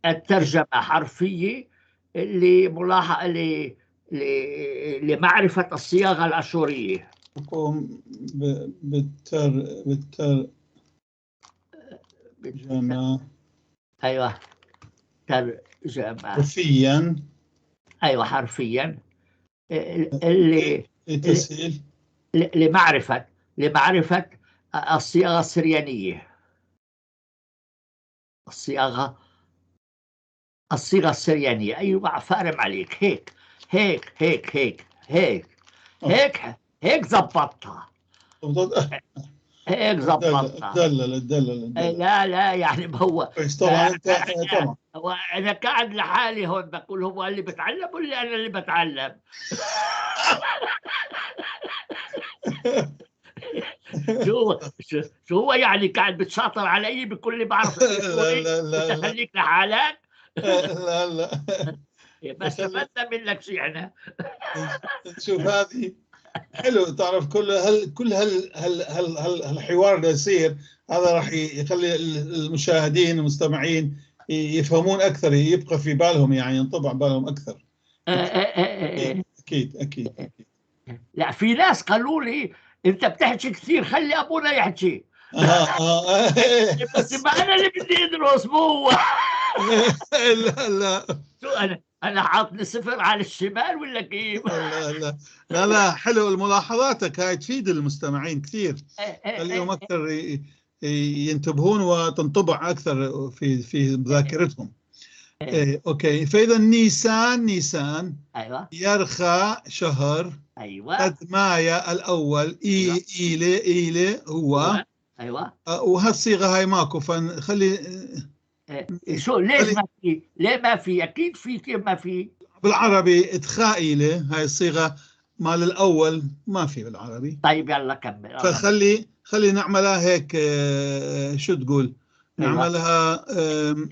الترجمة حرفية لملاحظة لمعرفة الصياغة الأشورية.
تقوم بالترجمة.
أيوة، ترجمة
حرفيا.
أيوة حرفيا، اللي
لتسهيل
لمعرفة الصياغة السريانية، الصياغة السريانية. أيوة، فارم عليك. هيك هيك هيك هيك هيك هيك هيك زبطتها. هيك زبطتها.
دلل دلل.
لا لا، يعني ما هو
طبعا انت طبعا
هو انا قاعد لحالي هون بقول هو اللي بتعلم ولا انا اللي بتعلم؟ شو هو يعني قاعد بتشاطر علي بكل اللي بعرف؟
لا لا لا،
خليك لحالك.
لا لا،
ما استفدنا منك شيء احنا.
شوف هذه حلو، تعرف كل هل كل هل هل هل هل هالحوار اللي يصير هذا راح يخلي المشاهدين المستمعين يفهمون اكثر، يبقى في بالهم يعني ينطبع بالهم اكثر. اكيد اكيد اكيد.
لا، في ناس قالوا لي انت بتحكي كثير، خلي ابونا يحكي. بس ما انا اللي بدي ادرس، مو هو.
لا لا،
شو انا حاطني صفر على الشمال ولا كيف؟
لا لا لا لا، حلو ملاحظاتك هاي تفيد المستمعين كثير، خليهم اكثر ينتبهون وتنطبع اكثر في ذاكرتهم. إيه، okay. فاذا نيسان، نيسان.
ايوه.
يرخى شهر.
ايوه.
قد مايا الاول. اي.
أيوة.
ايلي ايلي هو.
ايوه.
وهالصيغه هاي ماكو، فنخلي
شو ليش ما في؟ ليه ما في؟ اكيد في، كيف ما في؟
بالعربي تخائلة، هاي الصيغة مال الأول ما في بالعربي.
طيب يلا كمل.
فخلي خلي نعملها هيك، شو تقول؟
أيوة.
نعملها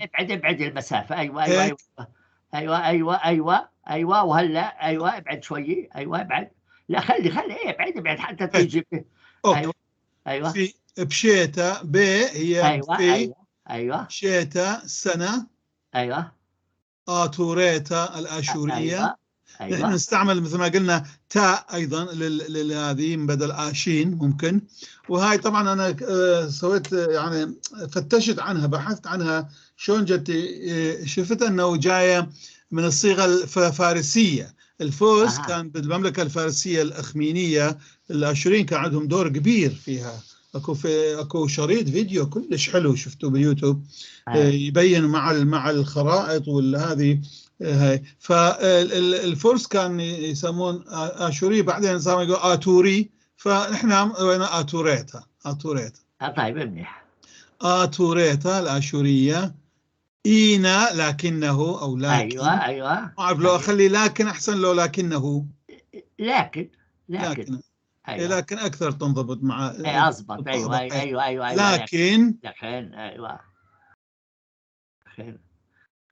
ابعد ابعد المسافة. أيوة أيوة
هيك.
أيوة أيوة أيوة أيوة أيوة. وهلا أيوة ابعد شوي. أيوة ابعد. لا خلي خلي، إيه ابعد ابعد حتى تيجي.
okay.
أيوة أيوة
في بشيتا ب هي
أيوة
في
أيوة أيوة
شيتا سنة.
أيوة
آتوريتا الآشورية.
أيوة
نحن
أيوة
نستعمل مثل ما قلنا تاء أيضا لهذه بدل آشين ممكن. وهاي طبعا أنا سويت، يعني فتشت عنها، بحثت عنها شلون جت، شفت أنه جاية من الصيغة الفارسية. الفوز كان بالمملكة الفارسية الأخمينية، الآشوريين كان عندهم دور كبير فيها. اكو شريط فيديو كلش حلو شفته باليوتيوب، يبين مع الخرائط والهذه هاي. فالفرس كان يسمون اشوري، بعدين صاروا يقولوا اتوري، فنحن وين اتوريتا، اتوريتا.
طيب منيح.
اتوريتا الاشوريه. اينا لكنه او لكن.
ايوه ايوه.
ما اعرف لو اخلي لكن احسن لو لكنه.
لكن لكن.
أيوة. لكن اكثر تنضبط مع
اي اضبط. ايوه ايوه ايوه ايوه.
لكن
لكن ايوه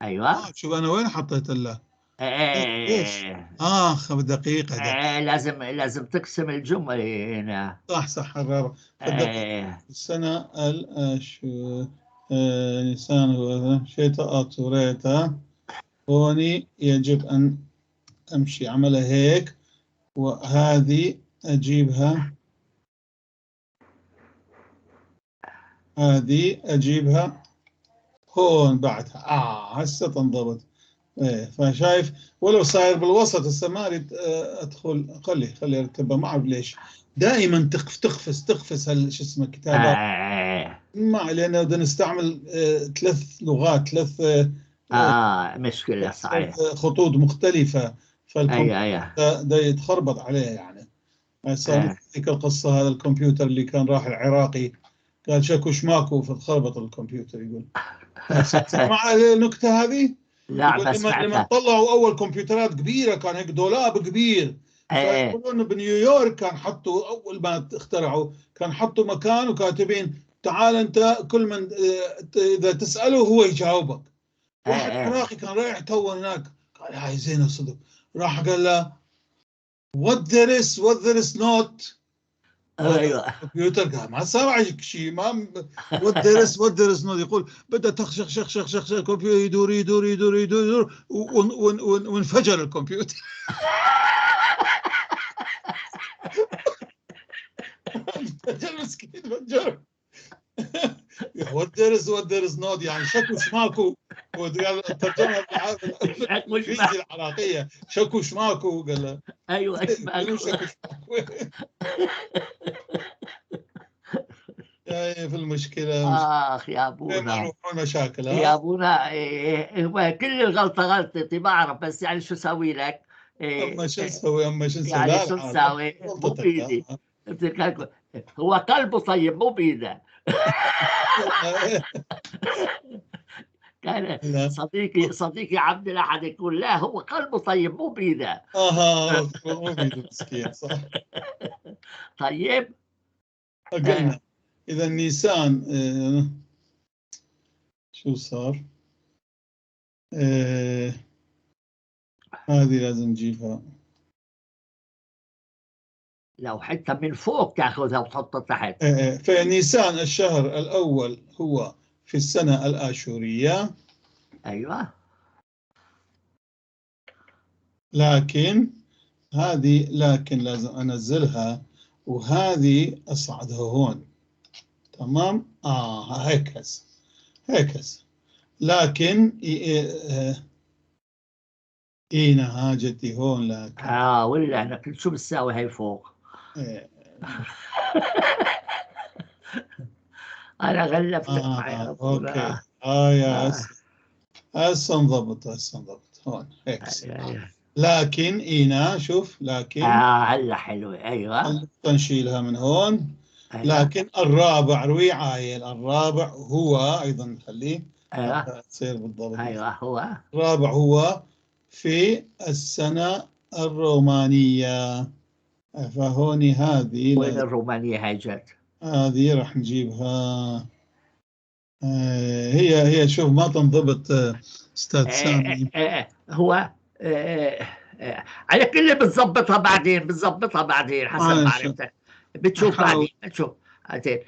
ايوه.
شوف انا وين حطيت الله؟
ايش؟
دقيقة دقيقة.
لازم تقسم الجملة هنا.
صح صح. الرابع. السنة الاشو نيسان شيتا اتوريتا. هوني يجب ان امشي عملها هيك، وهذه أجيبها، هذه أجيبها هون بعدها. هسه تنضبط. إيه فشايف ولو صاير بالوسط هسه ما أريد أدخل. خلي أرتبها، ما أعرف ليش دائما تخفس شو اسمه كتابات. ما لأنه بدنا نستعمل ثلاث لغات، ثلاث
مشكلة صحيح،
خطوط مختلفة، فالكمبيوتر ده يتخربط عليه يعني. صار ذيك القصة، هذا الكمبيوتر اللي كان راح العراقي قال شكو شماكو، فتخربط الكمبيوتر يقول. مع النكتة هذه؟
لا بس
لما طلعوا أول كمبيوترات كبيرة كان هيك دولاب كبير، يقولون بنيويورك كان حطوا أول ما اخترعوا كان حطوا مكان وكاتبين تعال أنت، كل من إذا تسأله هو يجاوبك. واحد عراقي كان رايح تو هناك قال هاي زينة صدق، راح قال له what there is what there is not.
ايوه
الكمبيوتر قال ما سمع شيء، ما what there is what there is not. يقول بدا تخشخ شخ شخ شخ شخ الكمبيوتر يدور يدور يدور يدور يدور وانفجر الكمبيوتر. انفجر مسكين، انفجر. what there is what there is not يعني شكو شماكو. الترجمه بالانجليزي العراقيه شكو شماكو. قال له
ايوه شماكو.
في المشكله.
اخ يا ابونا
مشاكل
يا ابونا. هو كل الغلطه غلطتي بعرف، بس يعني شو اسوي لك؟
اما شو نسوي، اما شو نسوي
يعني شو نسوي؟ مو بيدي. هو قلبه طيب مو بيده. كان صديقي عبد الاحد يقول لا هو قلبه طيب مو بيده.
مو بيده مسكين. صح.
طيب
قلنا اذا نيسان شو صار؟ هذه لازم نجيبها.
لو حتى من فوق تاخذها وتحطها تحت.
فنيسان الشهر الأول هو في السنة الآشورية.
أيوة.
لكن هذه لكن لازم أنزلها، وهذه أصعدها هون. تمام؟ هيك هسه، هيك هسه. لكن إينا هاجتي هون لكن.
ولا أنا شو بتساوي هي فوق؟ أنا غلفتك معي.
okay. يا هسه انضبط، هسه انضبط هون هيك. لكن إينا شوف لكن
هلا حلوة. أيوة
نشيلها من هون. أيوة. لكن الرابع روي عايل، الرابع هو أيضا نخليه. أيوة. تصير بالضبط.
أيوة هو
الرابع هو في السنة الرومانية. فهون هذه
وين الرومانية هاي جت؟
هذه راح نجيبها. هي شوف ما تنضبط استاذ سامي.
هو على كل بتظبطها بعدين، بتظبطها بعدين حسب معرفتك، بتشوف بعدين، بتشوف بعدين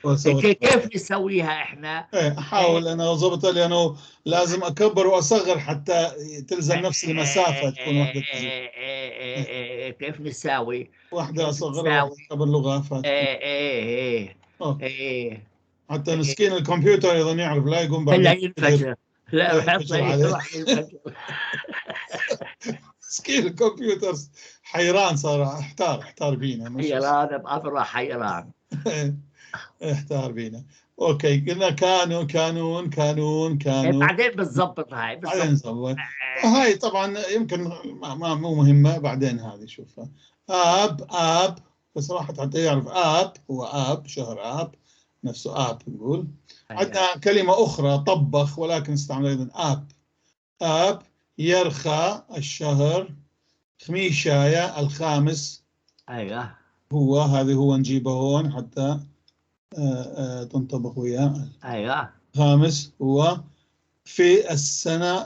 كيف نسويها احنا.
احاول انا اضبطها لانه لازم اكبر واصغر حتى تلزم نفس المسافة، تكون واحدة
كيف نساوي؟
واحدة اصغرها واحدة اكبر لغة. حتى مسكين الكمبيوتر ايضا يعرف، لا يقوم بعدين
لا ينفجر، لا ينفجر.
مسكين الكمبيوتر حيران، صار احتار بينا،
حيران بأمره، حيران
احتار بينا. okay قلنا كانوا كانون كانون كانون،
بعدين بتظبط هاي،
بعدين نظبط هاي. طبعا يمكن ما مو مهمة بعدين هذه. شوفها اب اب، بس راحت حتى يعرف اب هو اب، شهر اب نفسه اب نقول. عندنا كلمة اخرى طبخ، ولكن استعمل ايضا اب. اب يرخى الشهر، خميشايا الخامس.
ايوه
هو هذه، هو نجيبه هون حتى تنطبق وياه.
ايوه
خامس هو في السنة،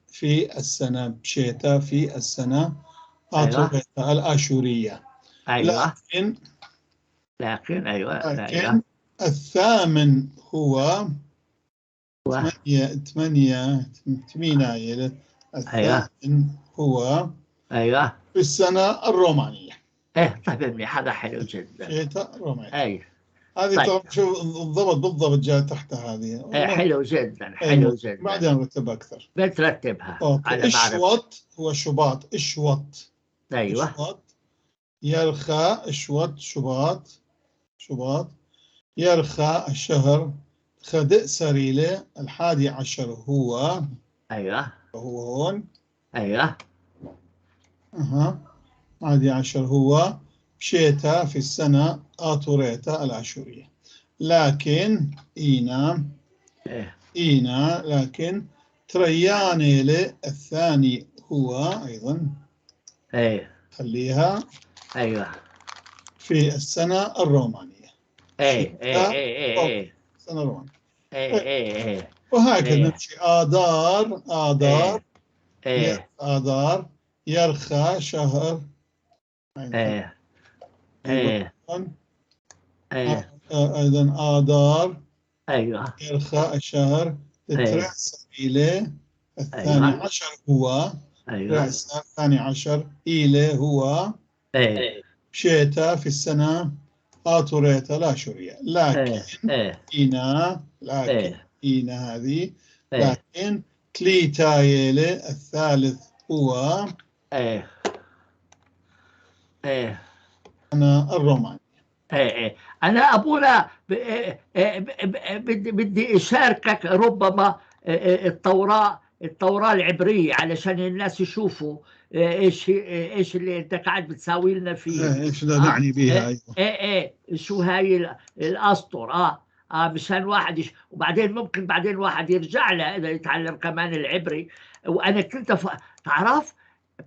في السنة بشيتا، في السنة.
أيوة.
الآشورية.
أيوة. لكن أيوة. لكن
الثامن هو ثمانية ثمانية. الثامن هو
أيوة
في السنة الرومانية.
إيه طيب منيح، هذا حلو جدا.
شتاء رومانية.
أيوة
هذه طيب. شوف بالضبط بالضبط جاء تحتها هذه.
إيه حلو جدا، حلو جدا.
بعدين نرتبها أكثر.
بترتبها.
okay. اشوط هو شباط، اشوط.
أيوة.
اشوط يرخى، اشوط شباط، شباط يرخى الشهر. خدئ سريلة 11 هو.
أيوة.
هو هون.
أيوة.
أها 11 هو شيتا في السنة آتوريتا العاشورية. لكن إينا إينا لكن تريانيلي الثاني هو أيضا.
أيوة.
خليها.
أيوة.
في السنة الرومانية.
أي أي أي أي
السنة الرومانية.
أي أي أي.
وهكذا نمشي. آذار آذار
أيه.
آذار يرخى شهر.
أيه. أيه. أيه.
أيضا آذار.
أيوة.
يرخى الشهر. ترسيلة 12 هو.
أيوة.
12 إيلة هو.
أيه.
شيتا في السنة آتوريتا لا شورية. لكن إينا لكن إينا هذه. لكن تليتايلة الثالث هو.
إيه. إيه.
أنا الروماني.
إيه إيه. أنا أبونا بدي أشاركك ربما التوراة العبرية علشان الناس يشوفوا ايش اللي انت قاعد بتساوي لنا فيه.
ايش نعني بيها.
ايوه. ايه ايه شو هاي الاسطر مشان واحد وبعدين ممكن بعدين واحد يرجع لها اذا يتعلم كمان العبري. وانا كنت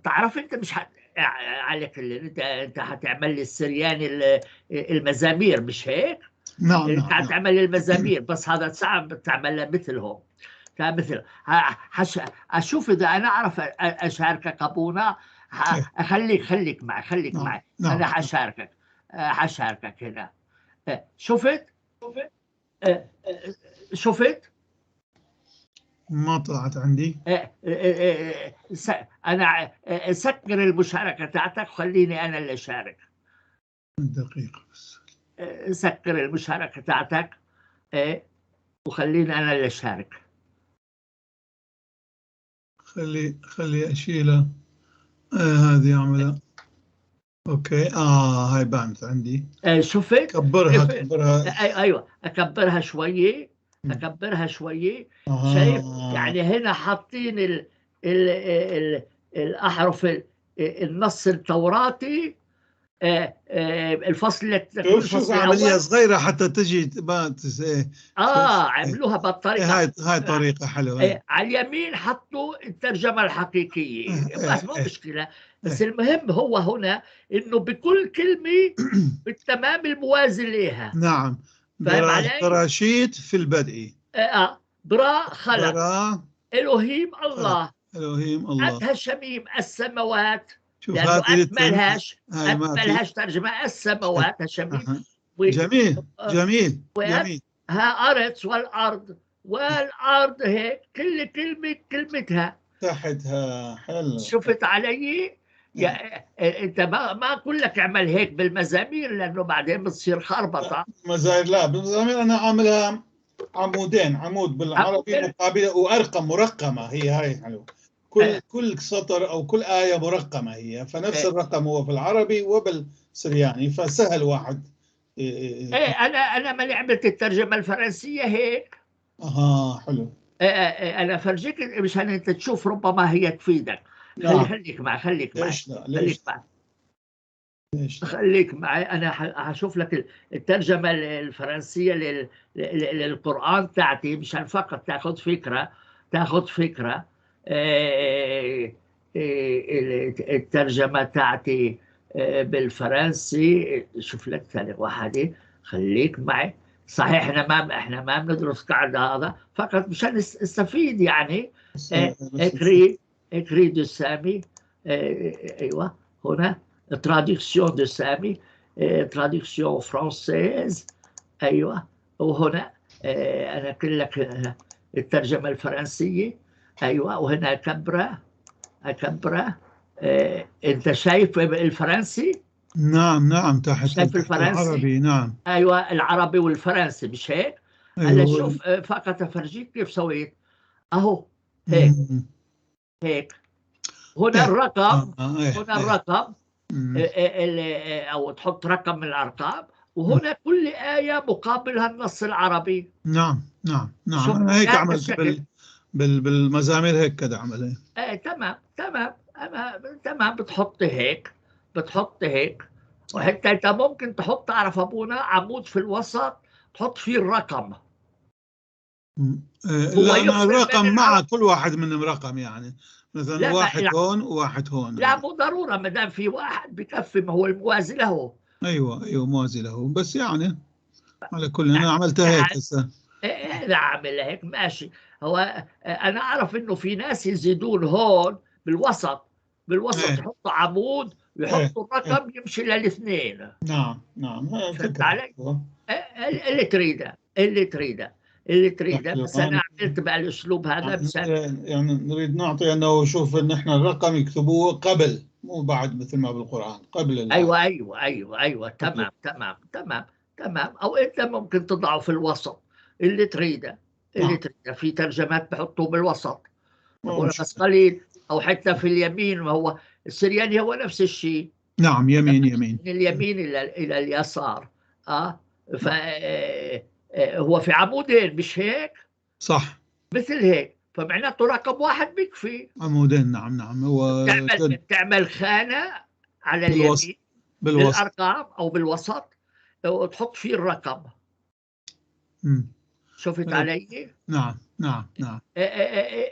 تعرف انت مش على كل انت حتعمل لي السرياني المزامير مش هيك؟
نعم.
انت حتعمل لي المزامير، بس هذا صعب تعملها مثلهم. مثل اشوف اذا انا اعرف اشاركك ابونا. خليك خليك معي، خليك معي.
نعم.
انا حشاركك هنا. شفت؟ شفت؟
ما طلعت عندي.
انا سكر المشاركة تاعتك، خليني انا اللي اشارك.
دقيقة بس.
سكر المشاركة تاعتك وخليني انا اللي اشارك.
خلي اشيلها. هذه اعملها. okay. هاي بانت عندي.
شفت؟
كبرها كبرها.
ايوه اكبرها شوية، اكبرها شوية. شايف؟ يعني هنا حاطين ال ال ال الاحرف، النص التوراتي الفصل
شوف عملية صغيرة حتى تجي ما إيه.
عملوها بالطريقة
هاي طريقة حلوة.
على اليمين حطوا الترجمة الحقيقية، بس مو مشكلة، بس المهم هو هنا إنه بكل كلمة بالتمام الموازي لها.
نعم. براشيت في البدء.
برا خلق، برا إلهيم الله،
إلهيم الله،
أتها شميم السماوات. شوف هذه مالهاش ترجمة، السماوات هشميم.
جميل جميل جميل.
ها أرض والأرض، والأرض هيك كل كلمة كلمتها
تحتها. حلو.
شفت علي؟ يا انت ما اقول لك اعمل هيك بالمزامير لانه بعدين بتصير خربطة.
مزامير لا، بالمزامير انا عاملها عمودين، عمود بالعربي مقابله وارقم مرقمه، هي هاي حلو. كل سطر او كل ايه مرقمه هي، فنفس الرقم هو في العربي وبالسرياني، فسهل واحد.
ايه انا ما عملت الترجمة الفرنسية هيك.
اها حلو.
انا فرجيك مشان انت تشوف، ربما هي تفيدك. نعم. خليك معي، خليك معي.
ليش لا؟ ليش؟
خليك معي. خليك معي، انا هشوف لك الترجمة الفرنسية للقران تاعتي مشان فقط تاخذ فكرة، تاخذ فكرة. الترجمة تاعتي بالفرنسي، شوف لك ثانية واحدة، خليك معي. صحيح احنا ما بندرس قاعدة هذا، فقط مشان نستفيد يعني. écrit de سامي، ايوه هنا traduction de سامي، traduction française، ايوه. وهنا انا قلت لك الترجمة الفرنسية، ايوه. وهنا كبره كبره. انت شايف الفرنسي؟
نعم نعم، تحت
شايف الفرنسي؟
العربي، نعم.
ايوه العربي والفرنسي، مش هيك؟ هلا أيوة. شوف فقط افرجيك كيف سويت اهو، هيك هيك. هنا الرقم، هنا الرقم او تحط رقم من الارقام، وهنا كل آية مقابلها النص العربي.
نعم نعم نعم، انا هيك عملت بالمزامير، هيك كده عمل.
ايه تمام تمام تمام. بتحط هيك، بتحط هيك، وحتى انت ممكن تحط، تعرف ابونا، عمود في الوسط تحط فيه الرقم.
لا، الرقم مع كل واحد منهم رقم، يعني مثلا واحد هون وواحد هون.
لا مو ضرورة، ما دام في واحد بكفي، ما هو الموازي له.
ايوه ايوه موازي له، بس يعني على كل انا عملتها هيك هسه.
انا عاملها هيك ماشي. هو انا اعرف انه في ناس يزيدون هون بالوسط، بالوسط يحطوا عمود ويحطوا الرقم يمشي للاثنين.
نعم نعم،
فهمت علي؟ اللي تريده، اللي تريده، اللي تريده، بس انا عملت بهالاسلوب هذا مشان
يعني نريد نعطي انه شوف ان احنا الرقم يكتبوه قبل مو بعد، مثل ما بالقران قبل.
ايوه ايوه ايوه ايوه تمام تمام تمام تمام. او انت ممكن تضعه في الوسط، اللي تريده، اللي تريده. في ترجمات بحطوه بالوسط بس قليل، او حتى في اليمين. وهو السرياني هو نفس الشيء.
نعم، يمين يمين،
من اليمين الى اليسار. ف هو في عمودين مش هيك؟
صح،
مثل هيك، فمعناته رقم واحد بيكفي.
عمودين، نعم نعم. هو
تعمل خانة على اليمين
بالوسط
بالأرقام أو بالوسط، وتحط فيه الرقم. شفت علي؟
نعم نعم نعم.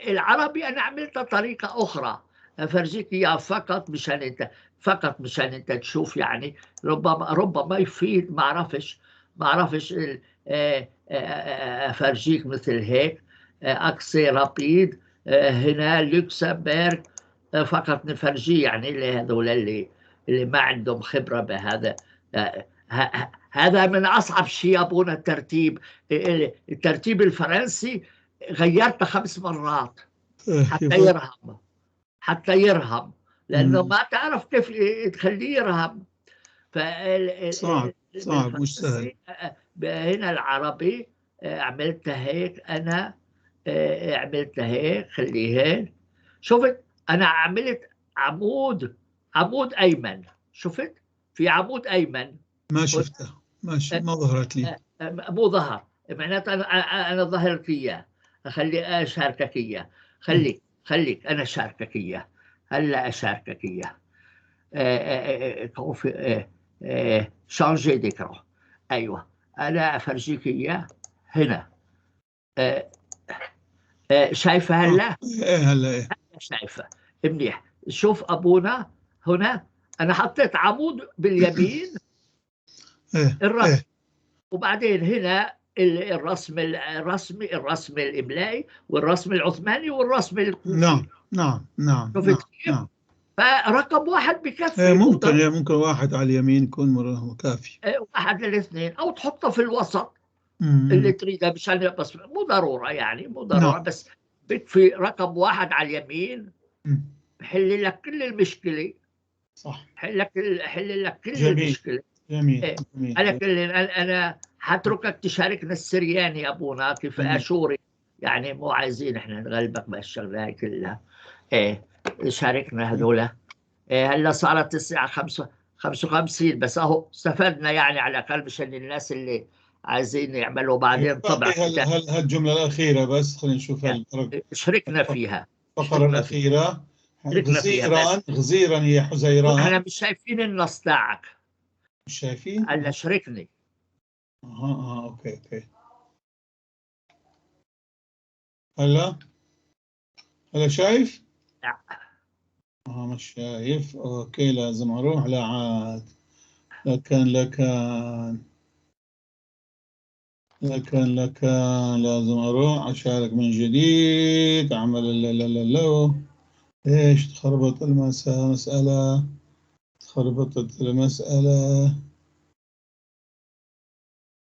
العربي أنا عملتها طريقة أخرى، أفرجيك إياها فقط مشان أنت، فقط مشان أنت تشوف، يعني ربما يفيد، ما أعرفش، ما أعرفش. أفرجيك مثل هيك accès rapide. هنا لوكسمبورغ، فقط نفرجيه يعني لهذول اللي ما عندهم خبرة بهذا. هذا من أصعب شيء أبونا، الترتيب. الترتيب الفرنسي غيرته 5 مرات حتى يرهم، حتى يرهم، لأنه ما تعرف كيف تخليه يرهم.
صعب صعب، مش سهل.
هنا العربي عملتها هيك، أنا عملتها هيك، خليه هيك. شفت أنا عملت عمود، عمود أيمن، شفت في عمود أيمن.
ما شفته، ما ظهرت لي.
مو ظهر، معناته أنا ظهرت إياه. خلي أشاركك إياه، خليك خليك أنا أشاركك إياه، هلا أشاركك إياه. changer d'écran. ايوه، انا افرجيك اياه هنا. شايفه هلا؟
ايه هلا ايه
شايفه منيح. شوف ابونا هنا، انا حطيت عمود باليمين الرسم، وبعدين هنا الرسم الرسم الاملائي والرسم العثماني والرسم الكوفي.
نعم نعم نعم.
شفت كيف؟
نعم.
فرقم واحد بكفي.
إيه ممكن، إيه ممكن واحد على اليمين يكون كافي.
إيه واحد للاثنين، او تحطه في الوسط اللي تريده، مشان بس مو ضرورة يعني، مو ضرورة.
نعم.
بس بكفي رقم واحد على اليمين بحل لك كل المشكلة.
صح،
حل لك كل
جميل.
المشكلة.
جميل.
إيه.
جميل.
انا كل انا حتركك تشاركنا السرياني يا ابونا، كيف اشوري يعني، مو عايزين احنا نغلبك بهالشغلة هاي كلها. ايه شاركنا هذولا. إيه هلا صارت الساعة 5:55، بس اهو استفدنا يعني على الاقل مشان الناس اللي عايزين يعملوا بعدين طبع.
هالجملة الاخيرة بس خلينا نشوف
شاركنا فيها،
الفقرة الاخيرة. غزيرا، غزيرا هي حزيران.
احنا مش شايفين النص تاعك.
مش شايفين؟
هلا شاركني.
اها okay okay. هلا هلا شايف؟
لا.
مش شايف. okay لازم اروح لعاد. لكن لكن لكن لكن لازم اروح اشارك من جديد، اعمل لا لا لا لا. ايش تخربط المسألة، تخربطت المسألة.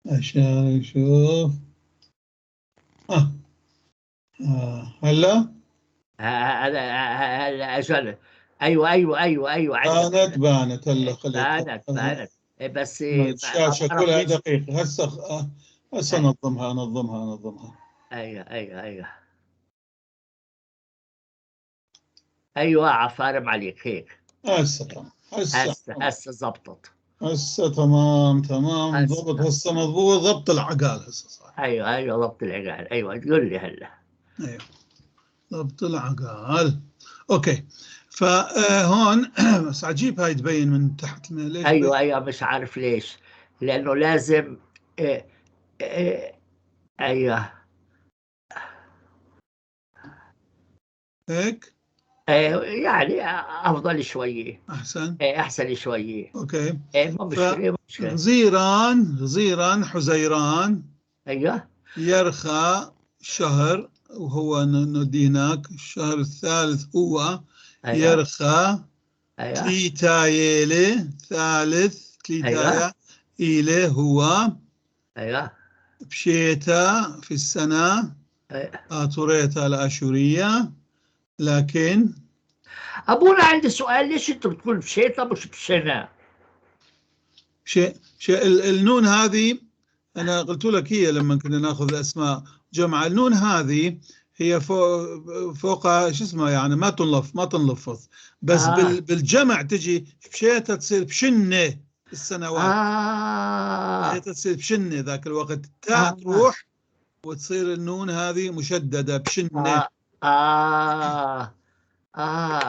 عشان نشوف. هلا
هلا اجل. ايوه ايوه ايوه ايوه،
بانت بانت هلا، خليها
بانت بانت. بس
الشاشة كلها دقيقة هسه، هسه انظمها انظمها انظمها.
ايوه ايوه ايوه ايوه، عفارم عليك هيك.
هسه تمام،
هسه هسه زبطت،
هسه تمام تمام ضبط، هسه مضبوط، ضبط العقال هسه صح.
ايوه ايوه ضبط العقال، ايوه قول لي هلا.
ايوه ضبط العقال. okay، فهون بس عجيب هاي تبين من تحت ليش؟
ايوه ايوه مش عارف ليش، لانه لازم ايوه
هيك
يعني افضل شوية،
احسن،
احسن شوية.
okay
مو مشكلة، مشكلة.
غزيران، غزيران حزيران.
ايوه
يرخى شهر، وهو ندي هناك الشهر الثالث هو. أيوة. يرخى.
أيوة.
تليتايلي ثالث، تليتايا. أيوة. إيلي هو.
أيوة.
بشيتا في السنة.
أيوة.
آتوريتا الآشورية. لكن
أبونا عندي سؤال، ليش أنت بتقول بشيتا مش بشنا؟
شيء النون هذه أنا قلت لك هي لما كنا ناخذ الأسماء جمع، النون هذه هي فوق شو اسمه يعني ما تنلف، ما تنلفظ، بس بالجمع تجي بشيتا تصير بشنة السنوات. بشيتا تصير بشنة ذاك الوقت، تاء تروح وتصير النون هذه مشددة بشنة.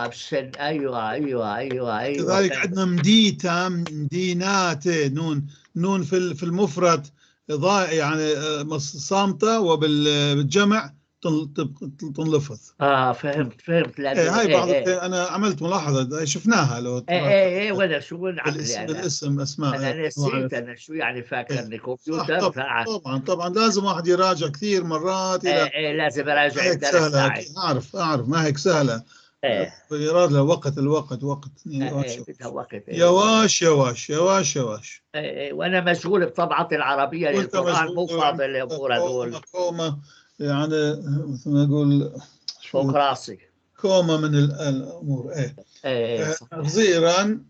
بشن. ايوه ايوه ايوه ايوه.
كذلك عندنا مديتا، مدينات، نون، نون في المفرد ضائع يعني صامتة، وبالجمع تنلفظ.
فهمت فهمت.
لأنه هاي بعض انا عملت ملاحظة شفناها لو
ايه ولا شو
العقل بالاسم اسماء.
انا نسيت انا شو يعني، فاكر اني كمبيوتر.
طبعا طبعا لازم واحد يراجع كثير مرات.
ايه لازم اراجع الدرس.
سهلة، اعرف اعرف ما هيك سهلة. يراد له وقت، الوقت وقت.
بدها وقت.
يواش يواش يواش يواش.
وانا مشغول بطبعتي العربية للقران، مو فاضي الامور هذول.
كومة يعني مثل ما اقول
فوق راسي
كومة من الامور. ايه غزيرا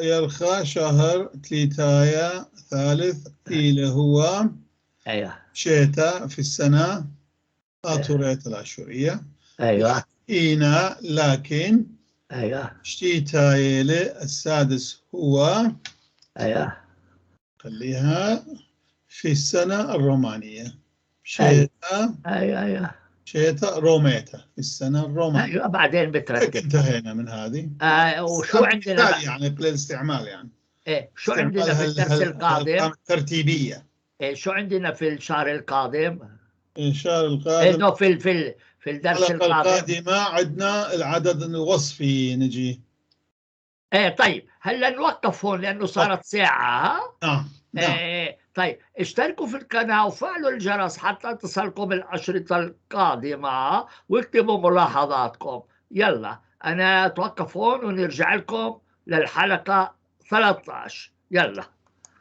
يرخى شهر تليتايا ثالث إلى هو.
ايوه
شتاء في السنة آتوريت العشوريه.
ايوه
إينا لكن.
ايوه
شتيتايلي السادس هو.
ايوه
خليها في السنة الرومانية. شيتا.
ايوه ايوه
شيتا روميتا في السنة الرومانية.
ايوه بعدين بترتب.
انتهينا من هذه.
وشو عندنا
يعني للاستعمال يعني.
إيه، شو عندنا في الدرس القادم؟
الأرقام الترتيبية.
إيه، شو عندنا في الشهر القادم؟
الشهر
إيه،
القادم.
no، في الدرس
الحلقة
القادم.
القادمة عندنا العدد الوصفي نجي.
ايه طيب، هلا نوقف هون لانه صارت ساعة، ها؟
نعم.
ايه طيب، اشتركوا في القناة وفعلوا الجرس حتى تصلكم الأشرطة القادمة، واكتبوا ملاحظاتكم. يلا، أنا أتوقف هون ونرجع لكم للحلقة 13. يلا.